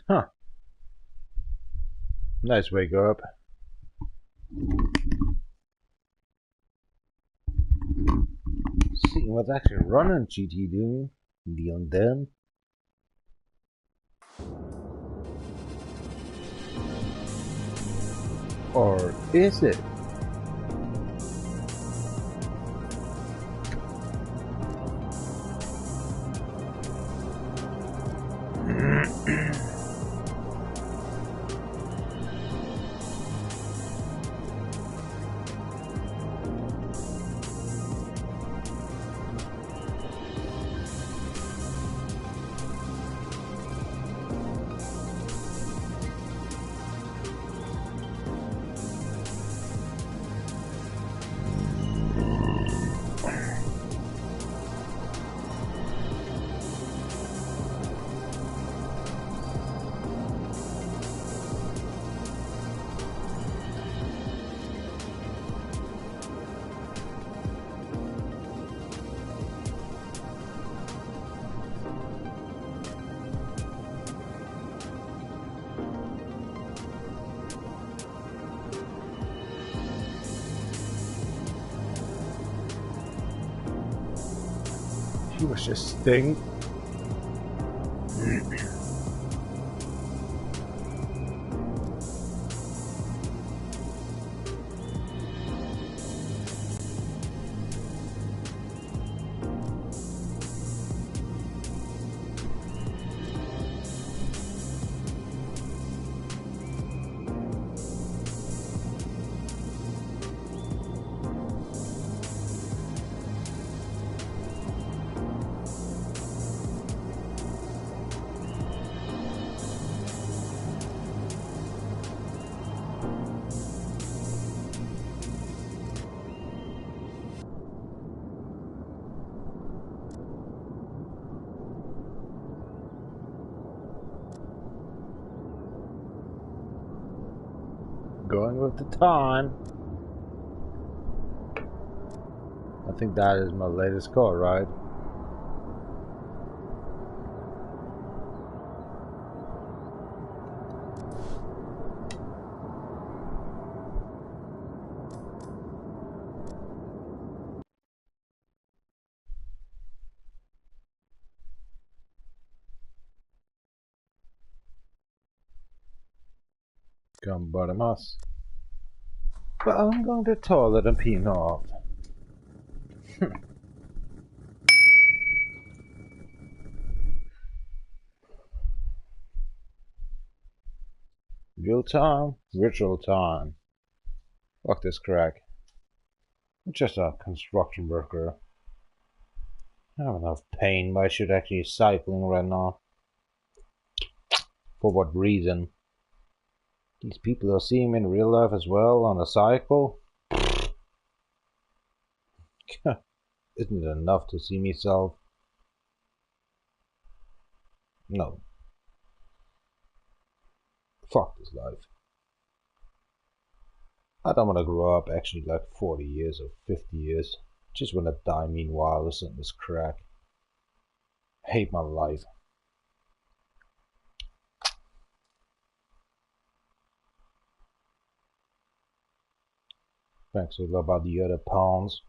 [SPEAKER 10] Huh. Nice wake up. Seeing what's actually running GT Doom, Leon Den. Or is it? He was just sting. Going with the time. I think that is my latest car, right? Come bottom us. But I'm going to the toilet and pee off. Real time, virtual time. Fuck this crack. I'm just a construction worker. I have enough pain, but I should actually be cycling right now. For what reason? These people are seeing me in real life as well on a cycle? Isn't it enough to see myself? No. Fuck this life. I don't want to grow up actually like 40 years or 50 years. Just want to die meanwhile listening to this crack. I hate my life. Thanks a lot about the other pawns.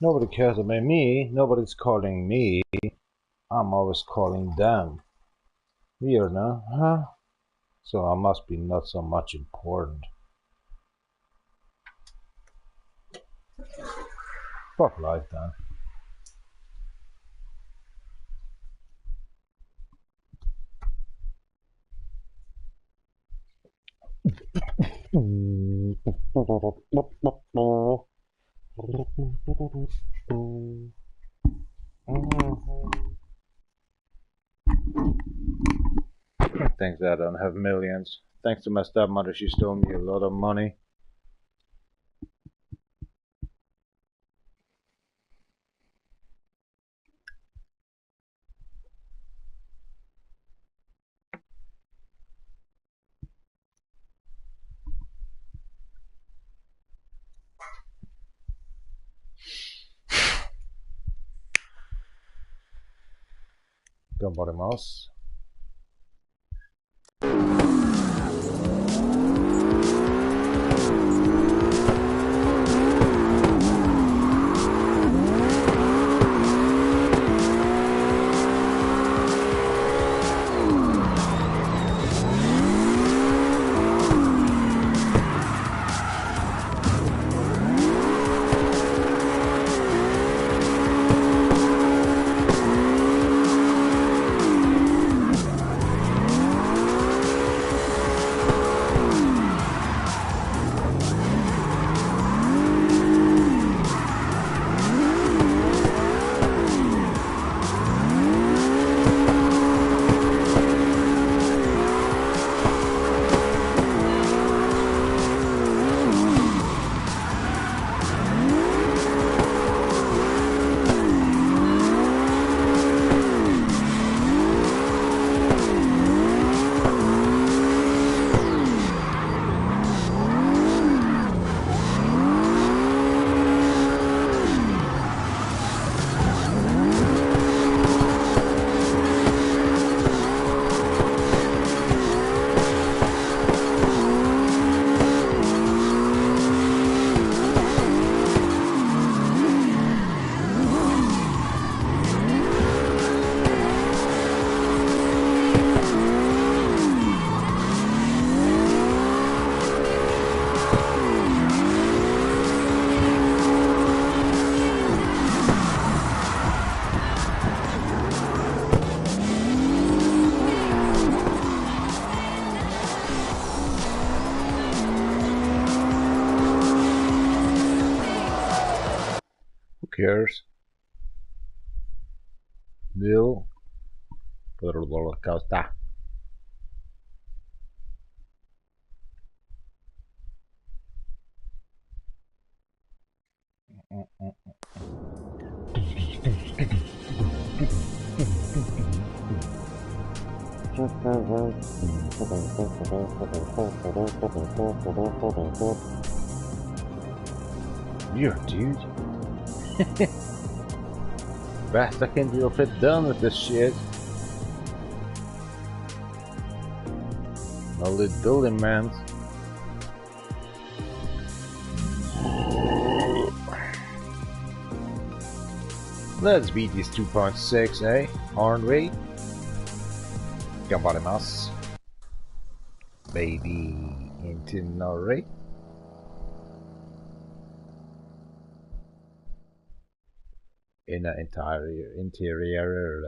[SPEAKER 10] Nobody cares about me, nobody's calling me, I'm always calling them. Weird, no? Huh? So I must be not so much important. Fuck life then. Thanks, I don't have millions. Thanks to my stepmother, she stole me a lot of money. Ganbarimasu. Cares? Nil. Weird, dude. Best I can do if it done with this shit. Holy dolly, man. Let's beat this 2.6, eh? Aren't we? Ganbarimasu. Baby into Norway. In the entire interior.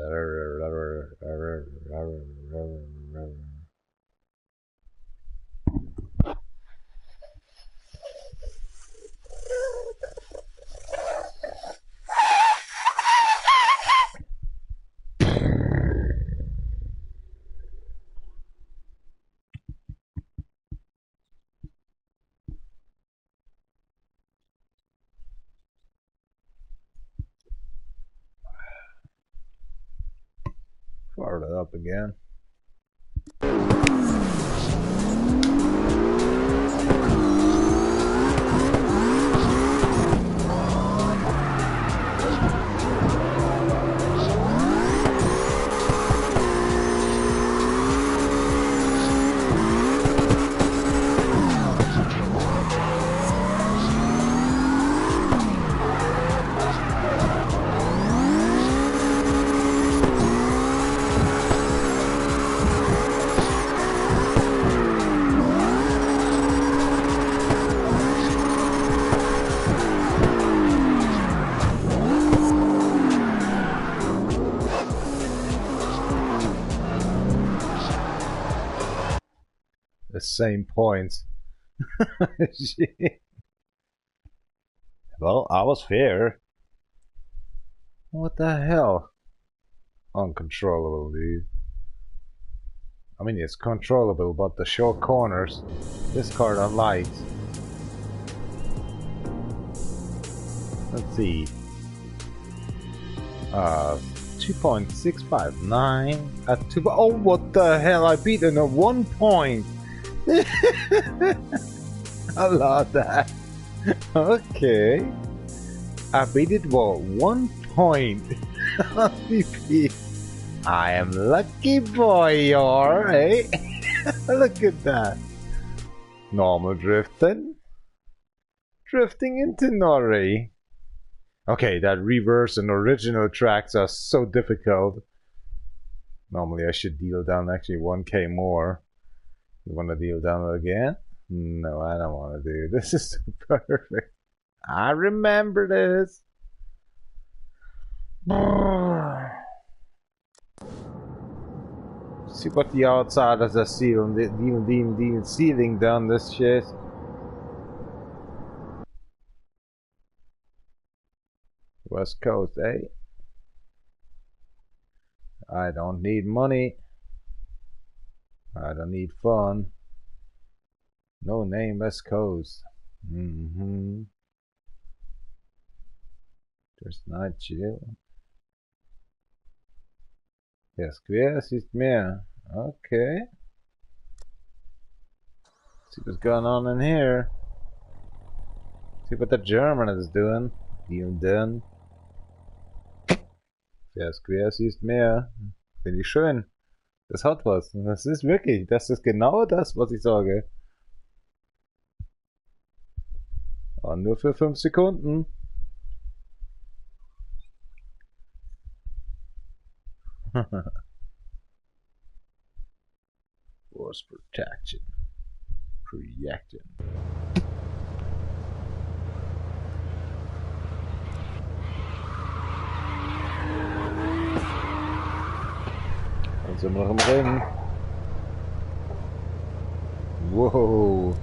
[SPEAKER 10] Fire it up again. The same points. Well, I was fair. What the hell? Uncontrollable, dude. I mean, it's controllable, but the short corners, this car don't like. Let's see. 2.659 at 2. Oh, what the hell? I beat in a 1 point. I love that. Okay. I beat it for 1 point. I am lucky boy, alright? Look at that. Normal drifting. Drifting into Norway. Okay, that reverse and original tracks are so difficult. Normally I should deal down actually 1k more. You want to deal down again? No, I don't want to do. This is so perfect. I remember this. See what the outsiders are sealing, sealing down this shit. West Coast, eh? I don't need money. I don't need fun. No name, West Coast. Mm-hmm. Just not chill. Ja, Square ist mehr. Okay. See what's going on in here. See what the German is doing. Deal done. Ja, Square ist mehr. Finde ich schön. Das hat was. Das ist wirklich, das ist genau das, was ich sage. Aber nur für 5 Sekunden. Force protection. Projection. Dann sind wir noch im Rennen. Wow.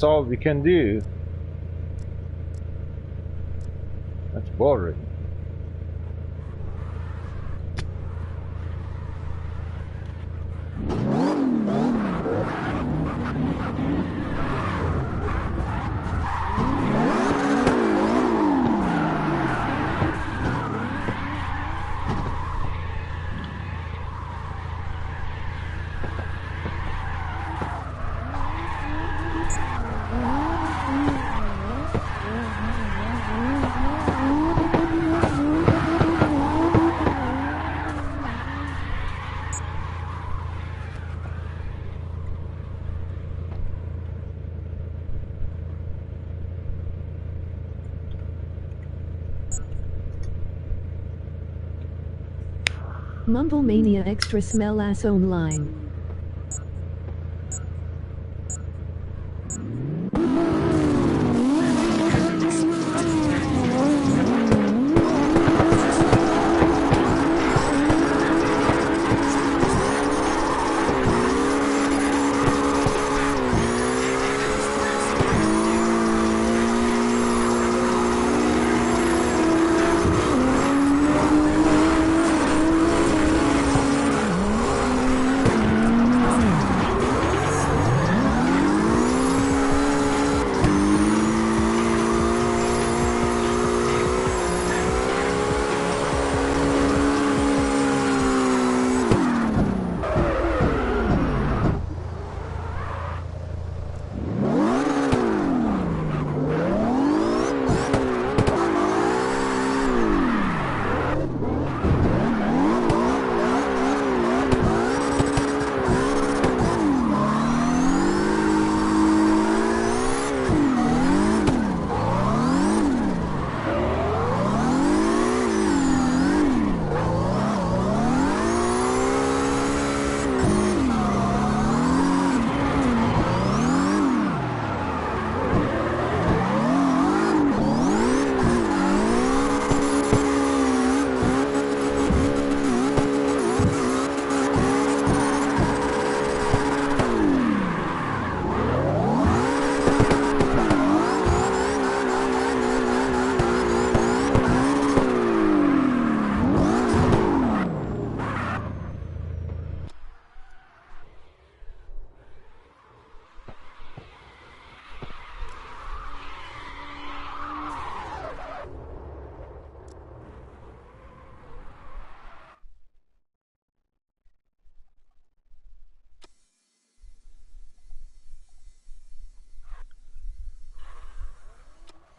[SPEAKER 10] That's all we can do. That's boring.
[SPEAKER 7] Mumble Mania Extra Smell Ass Online.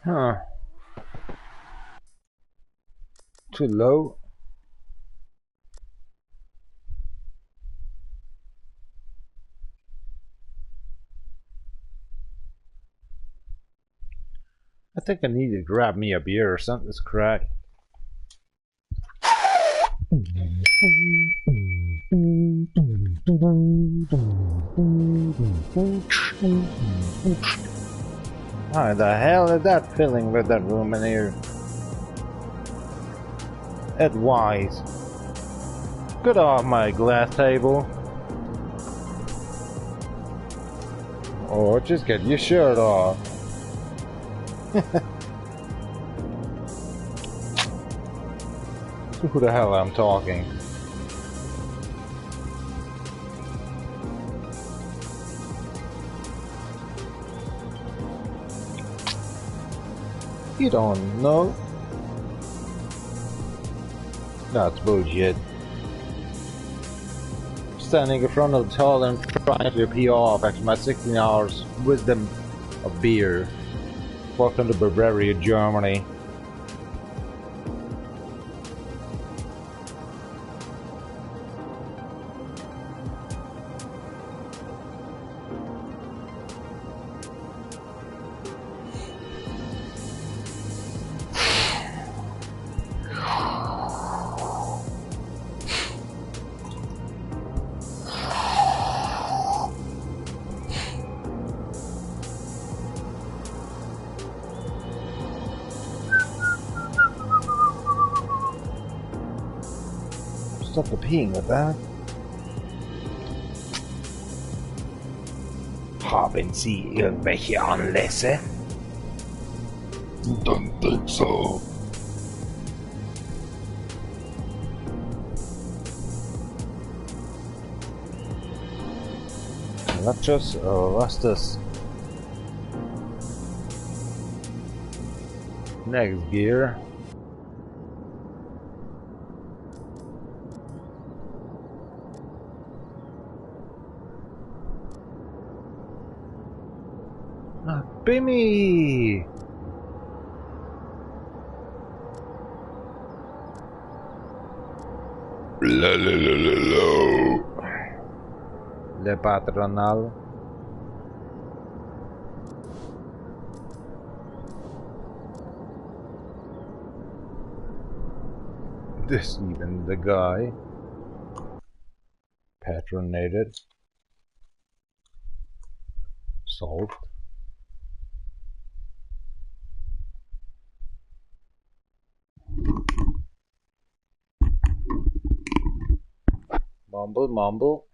[SPEAKER 10] Huh. Too low. I think I need to grab me a beer or something. It's cracked. How the hell is that filling with that room in here? Advise. Get off my glass table. Or just get your shirt off. Who the hell I'm talking? You don't know. That's bullshit. Standing in front of the toilet and trying to pee off after my 16 hours wisdom of beer. Welcome to Bavaria, Germany. Stop the peeing with that. Haben Sie irgendwelche Anlässe?
[SPEAKER 6] Don't think so.
[SPEAKER 10] Lectures, was das? Next gear. Ah, Bimmy!
[SPEAKER 6] La la la la la.
[SPEAKER 10] Le Patronal. This even the guy patronated. Solved. Mumble, mumble.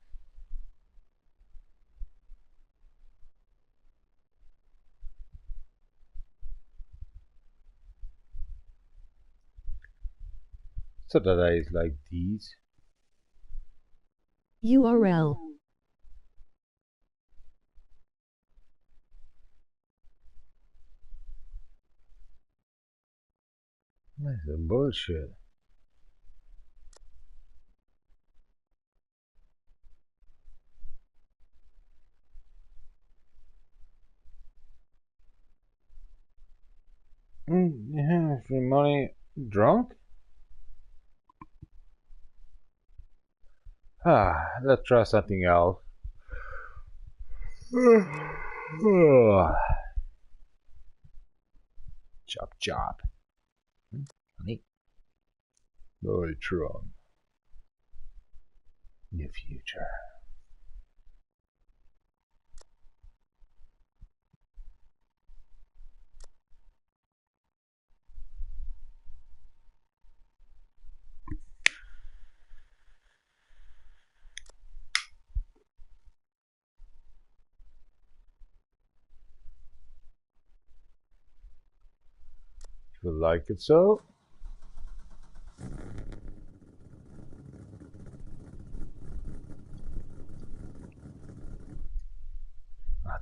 [SPEAKER 10] So that is like these.
[SPEAKER 7] URL.
[SPEAKER 10] That's some bullshit. Yeah, free money. Drunk? Ah, let's try something else. Chop chop. Honey.
[SPEAKER 6] Neutron.
[SPEAKER 10] In the future. If you like it so.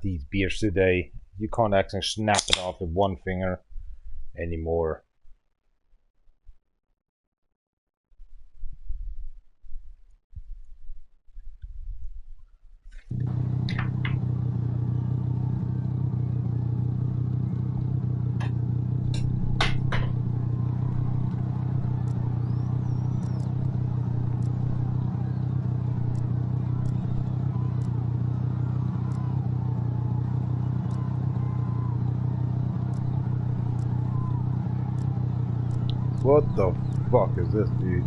[SPEAKER 10] These beers today, you can't actually snap it off with one finger anymore. What the fuck is this, dude?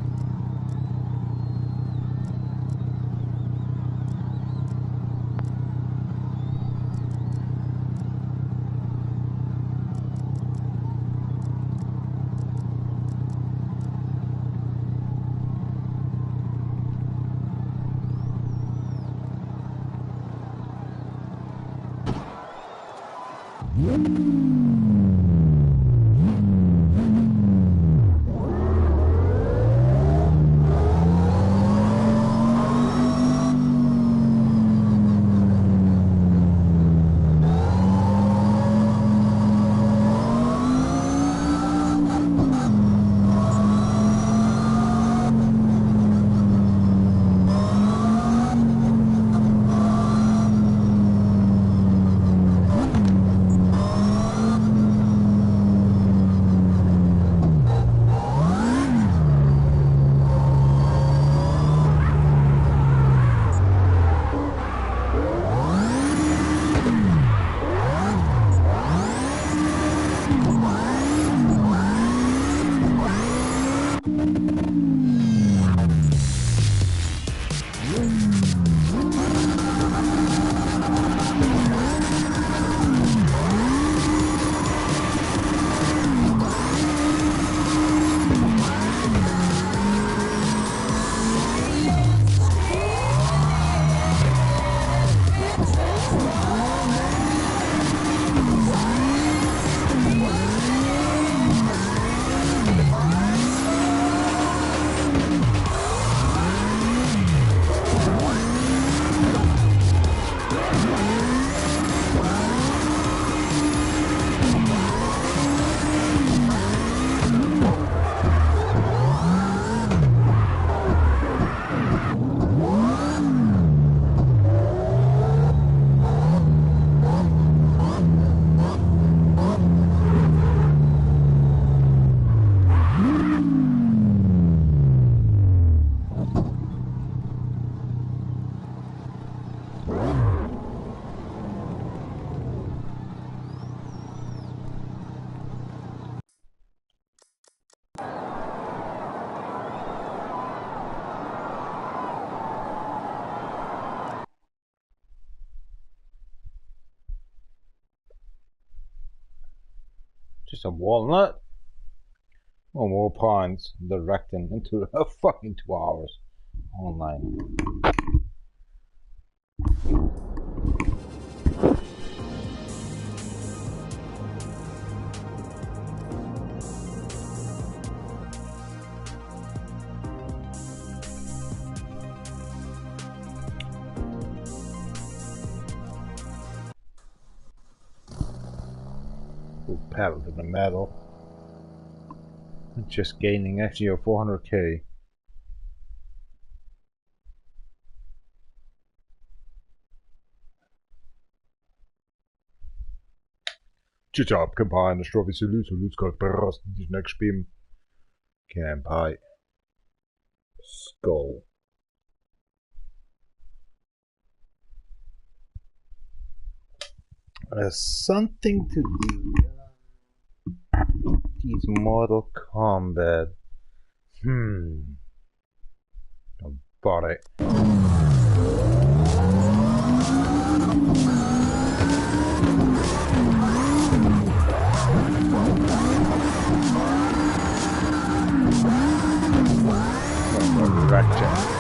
[SPEAKER 10] Just a walnut. One more points directing into a fucking 2 hours online. Pedal to the metal. Just gaining actually a 400k. Job combine the strawberry next beam. Camp skull. There's something to do. These Mortal Kombat. I bought it. Ratchet.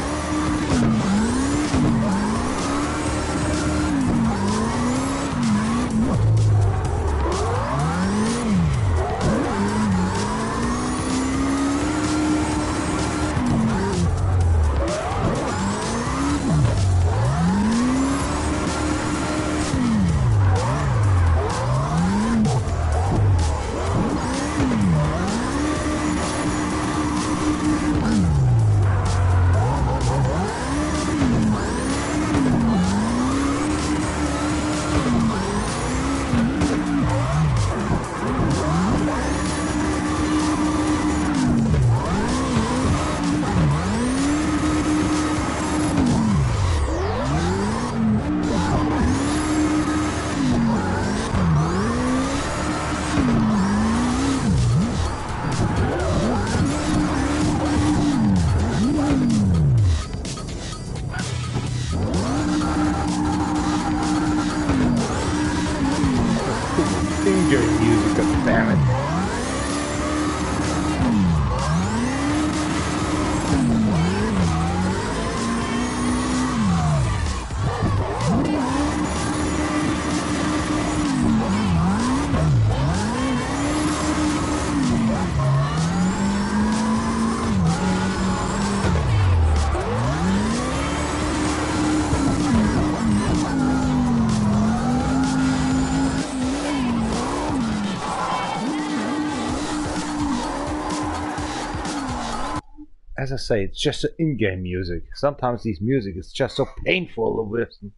[SPEAKER 10] As I say, it's just the in-game music. Sometimes these music is just so painful to listen.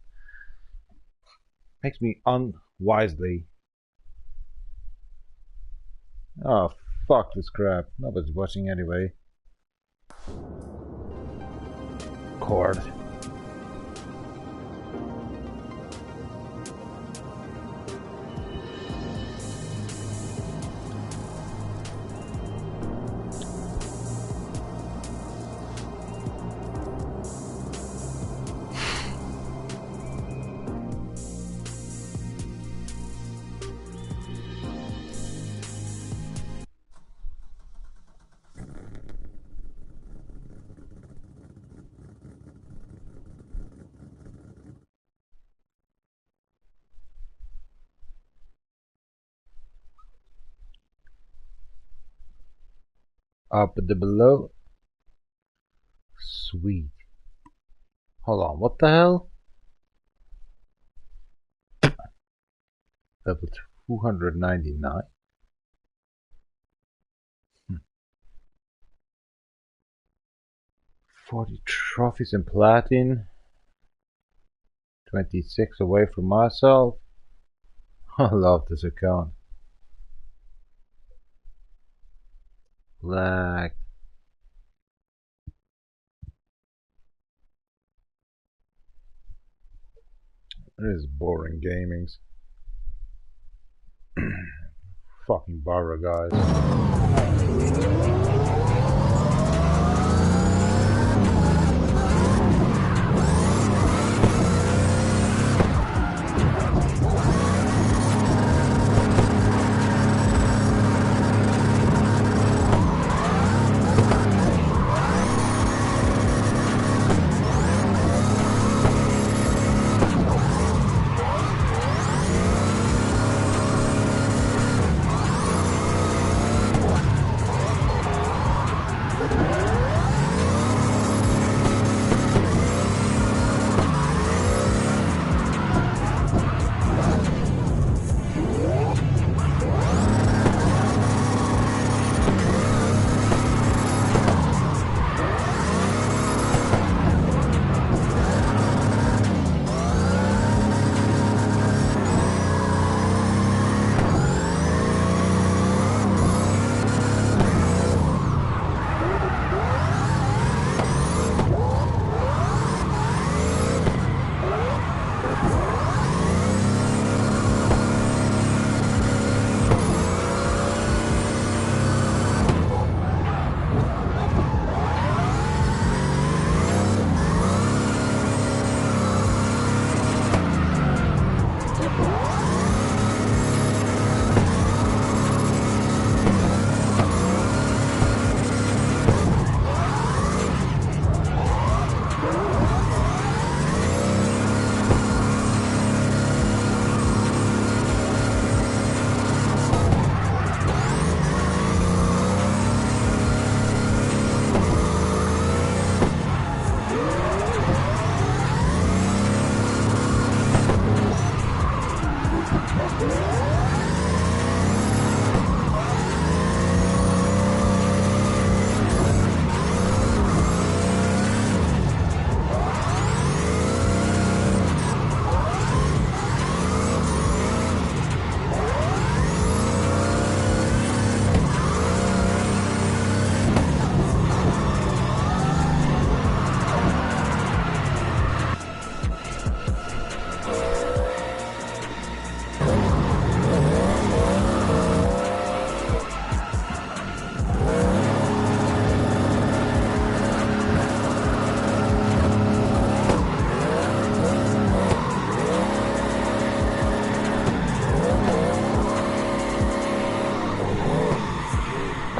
[SPEAKER 10] Makes me unwisely. Oh, fuck this crap. Nobody's watching anyway. Cord. Up the below. Sweet. Hold on, what the hell? Level 299. 40 trophies in platin. 26 away from myself. I love this account. Black. It is boring gamings. Fucking Barra, guys.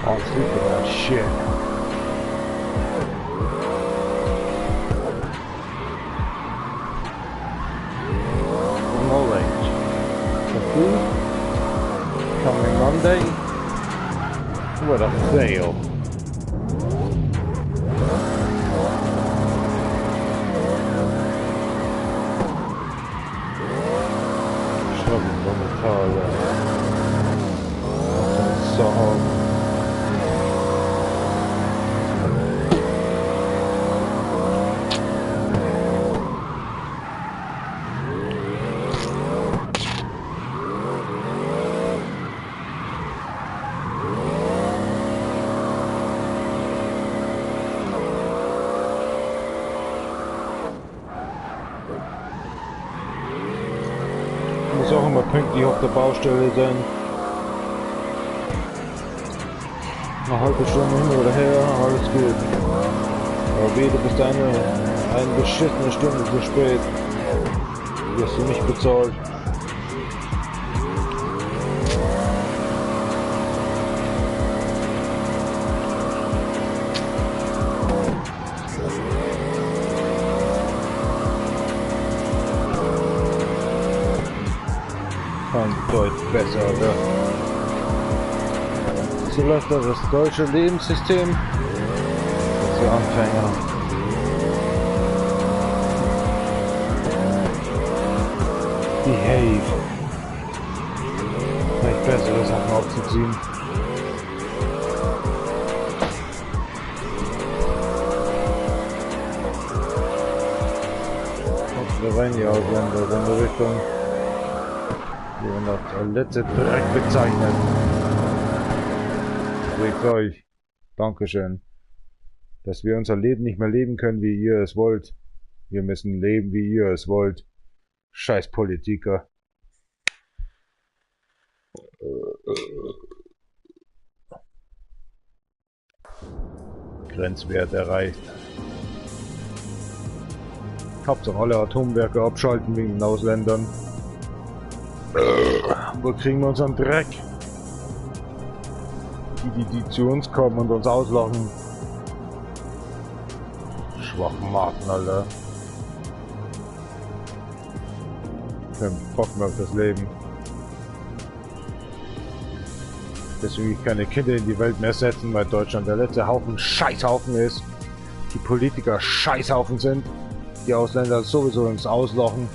[SPEAKER 6] Can't sleep with that shit. Knowledge. The food coming Monday. What a fail. Struggling on the toilet. Song. Muss auch immer pünktlich auf der Baustelle sein. Eine halbe Stunde hin oder her, alles gut. Aber weh, du bist eine beschissene Stunde zu spät. Wirst du nicht bezahlt. Kein Deutsch besser, oder? So läuft das deutsche Lebenssystem. Das ist für Anfänger. Behave. Vielleicht bessere Sachen aufzuziehen. Kommt da rein, die Ausländer, in die Richtung. Die werden als letzte Dreck bezeichnet. Regt euch. Dankeschön. Dass wir unser Leben nicht mehr leben können, wie ihr es wollt. Wir müssen leben, wie ihr es wollt. Scheiß Politiker. Grenzwert erreicht. Hauptsache alle Atomwerke abschalten wegen den Ausländern. Wo kriegen wir unseren Dreck? Die zu uns kommen und uns auslachen. Schwachmaten, Alter. Kein Bock mehr auf das Leben. Deswegen ich keine Kinder in die Welt mehr setzen, weil Deutschland der letzte Haufen Scheißhaufen ist. Die Politiker Scheißhaufen sind. Die Ausländer sowieso uns auslachen.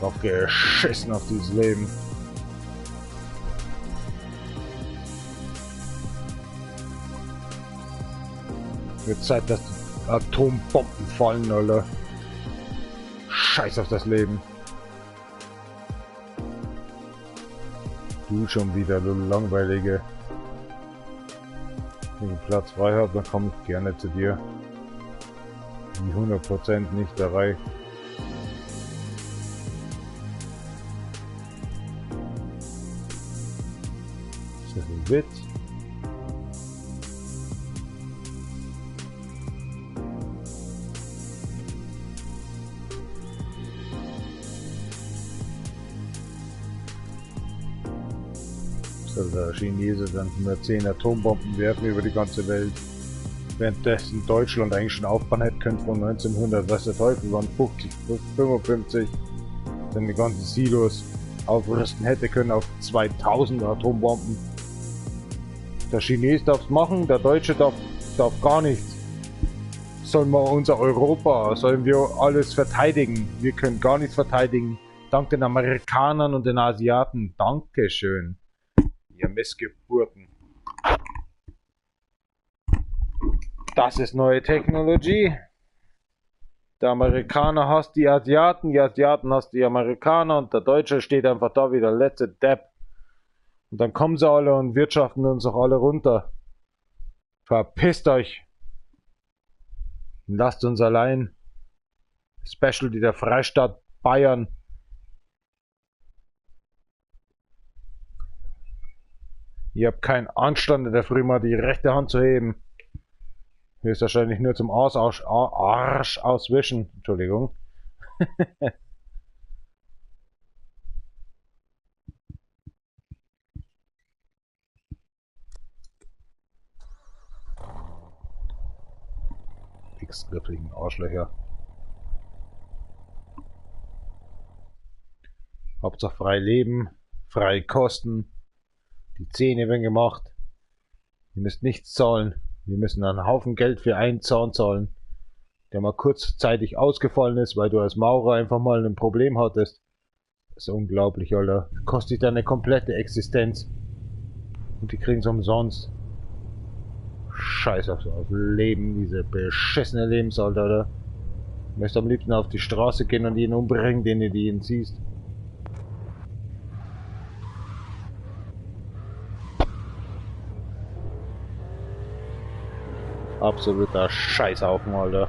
[SPEAKER 6] Drauf geschissen auf dieses Leben. Wird Zeit, dass die Atombomben fallen, Alter. Scheiß auf das Leben. Du schon wieder, du langweilige. Wenn ich Platz frei habe, dann komme ich gerne zu dir. Die 100% nicht erreicht. Ist das ein Witz? Soll der Chinese dann 110 Atombomben werfen über die ganze Welt? Währenddessen Deutschland eigentlich schon aufbauen hätte können von 1900, was der Teufel waren, 50, 55, dann die ganzen Silos aufrüsten hätte können auf 2000 Atombomben. Der Chines darf's machen, der Deutsche darf gar nichts. Sollen wir unser Europa, sollen wir alles verteidigen? Wir können gar nichts verteidigen. Dank den Amerikanern und den Asiaten. Dankeschön. Ihr Missgeburten. Das ist neue Technologie. Der Amerikaner hasst die Asiaten hasst die Amerikaner und der Deutsche steht einfach da wie der letzte Depp. Und dann kommen sie alle und wirtschaften uns auch alle runter. Verpisst euch. Lasst uns allein. Specialty der Freistaat Bayern. Ihr habt keinen Anstand, in der Früh mal die rechte Hand zu heben. Höchstwahrscheinlich nur zum Arsch auswischen. Entschuldigung.
[SPEAKER 10] Linksgriffigen Arschlöcher. Hauptsache frei leben, frei kosten. Die Zähne werden gemacht. Ihr müsst nichts zahlen. Wir müssen einen Haufen Geld für einen Zahn zahlen, der mal kurzzeitig ausgefallen ist, weil du als Maurer einfach mal ein Problem hattest. Das ist unglaublich, Alter. Kostet deine komplette Existenz. Und die kriegen's umsonst. Scheiß aufs Leben, diese beschissene Lebensalter, Alter. Du möchtest am liebsten auf die Straße gehen und jeden umbringen, den du ihn siehst. Absoluter Scheißhaufen, Alter.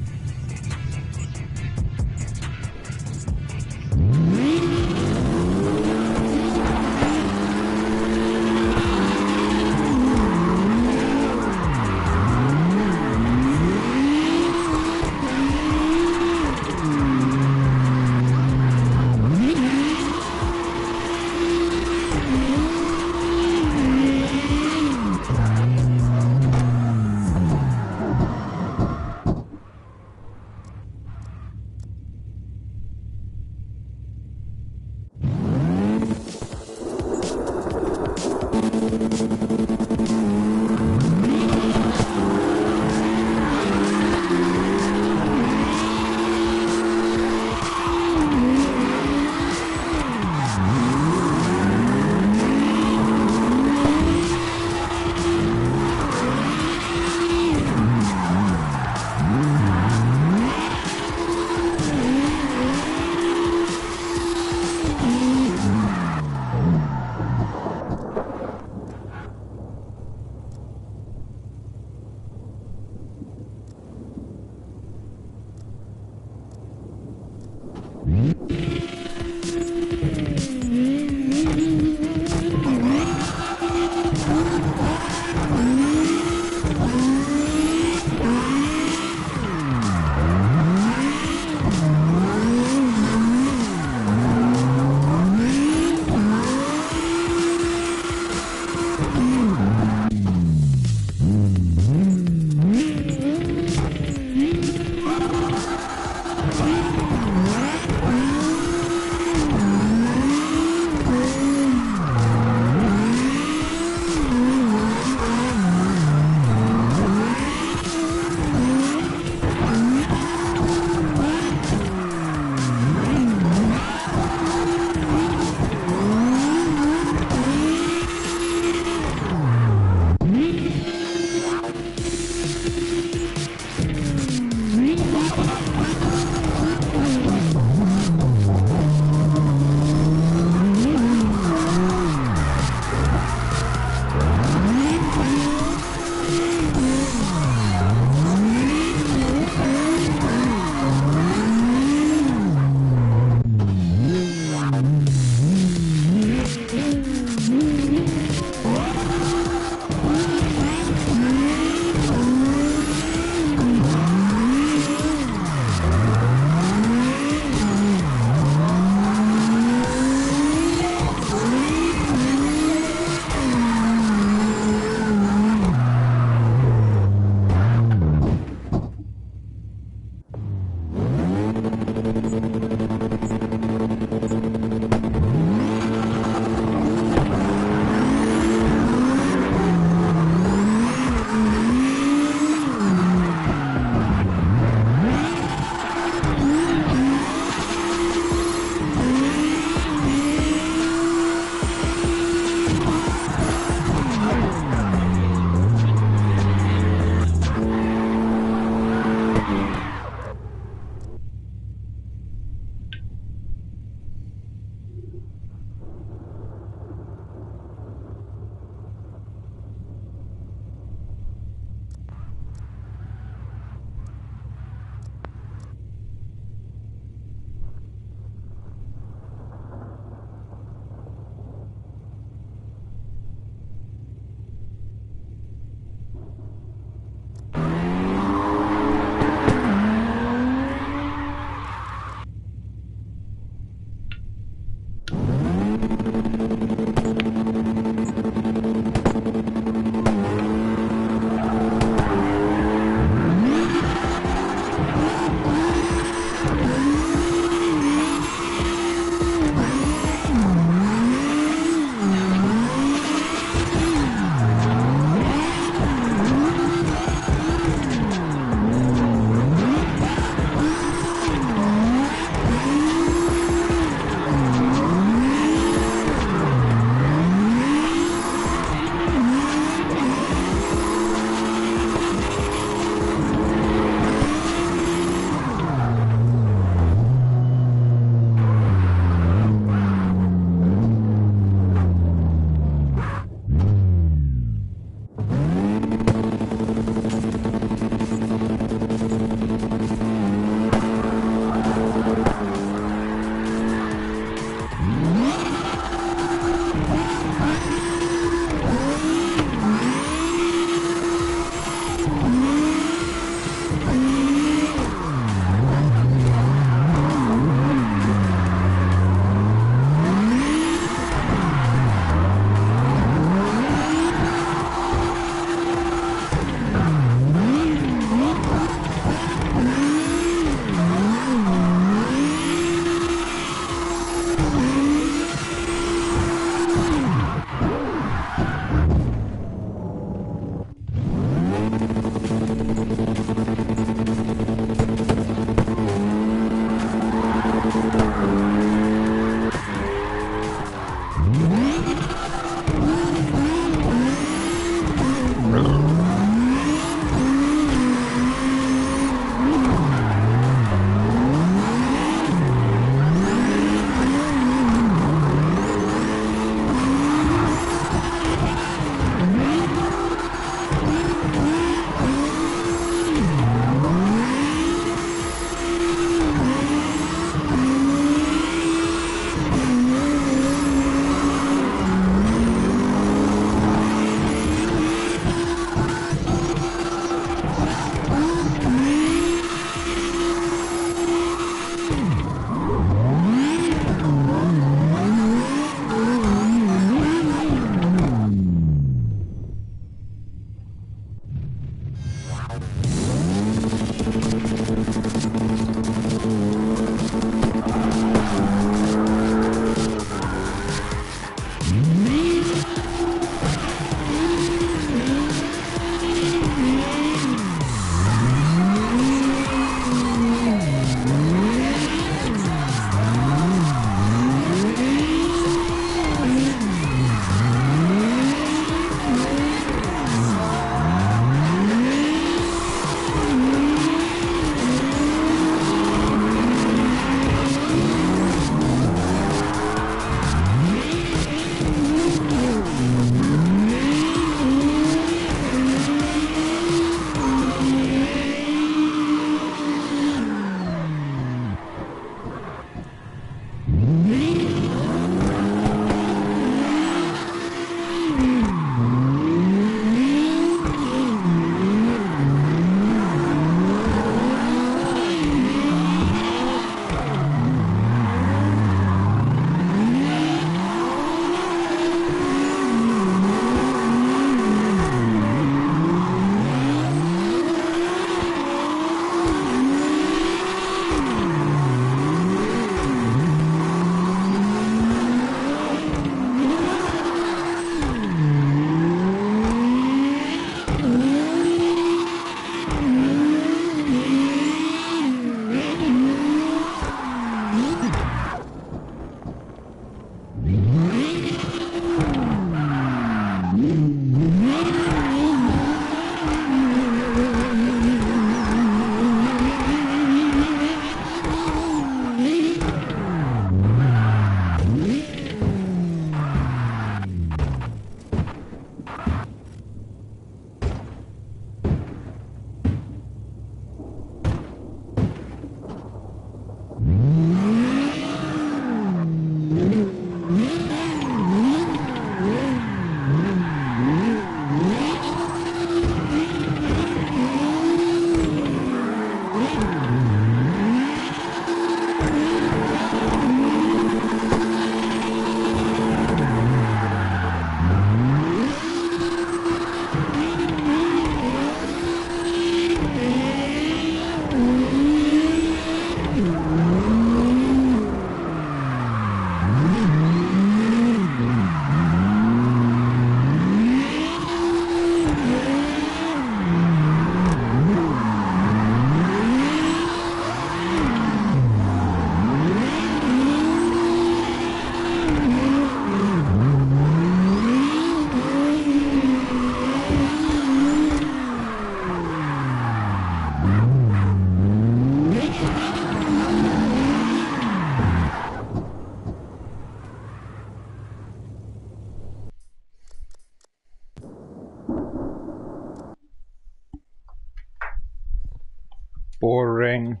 [SPEAKER 10] Boring.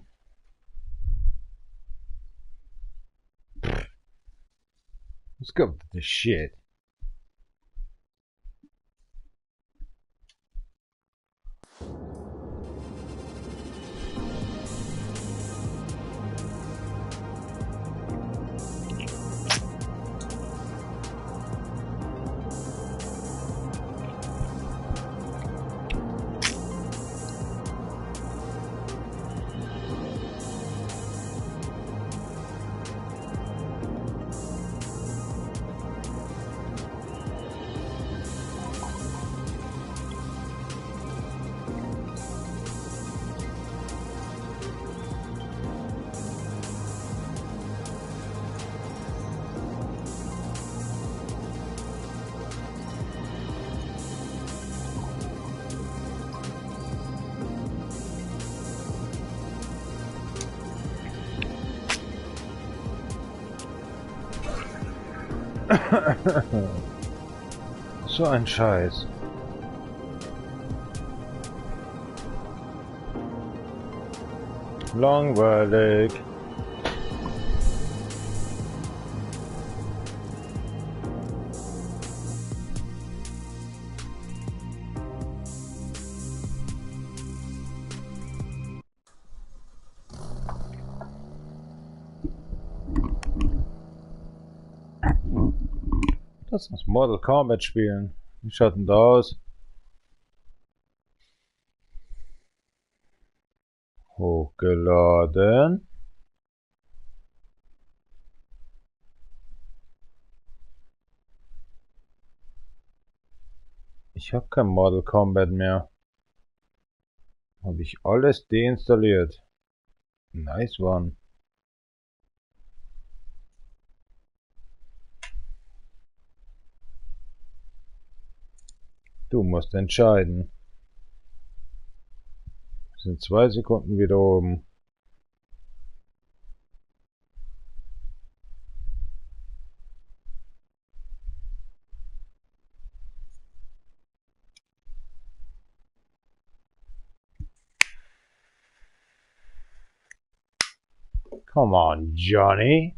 [SPEAKER 10] Let's go with this shit. So ein Scheiß. Langweilig. Lass uns Mortal Kombat spielen. Wie schaut denn da aus? Hochgeladen. Ich habe kein Mortal Kombat mehr. Habe ich alles deinstalliert. Nice one. Du musst entscheiden. Wir sind 2 Sekunden wieder oben. Come on, Johnny.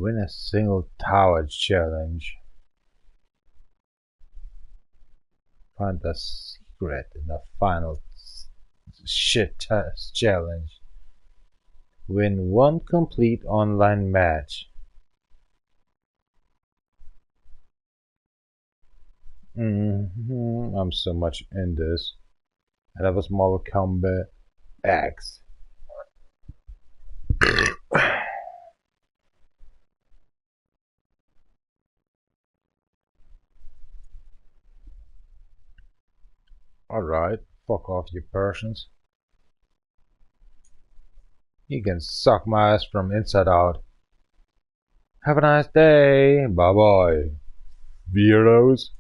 [SPEAKER 10] Win a single tower challenge. Find the secret in the final shit test challenge. Win 1 complete online match. I'm so much in this. And that was Mortal Kombat X. Alright, fuck off you Persians. You can suck my ass from inside out. Have a nice day. Bye bye. Weirdos.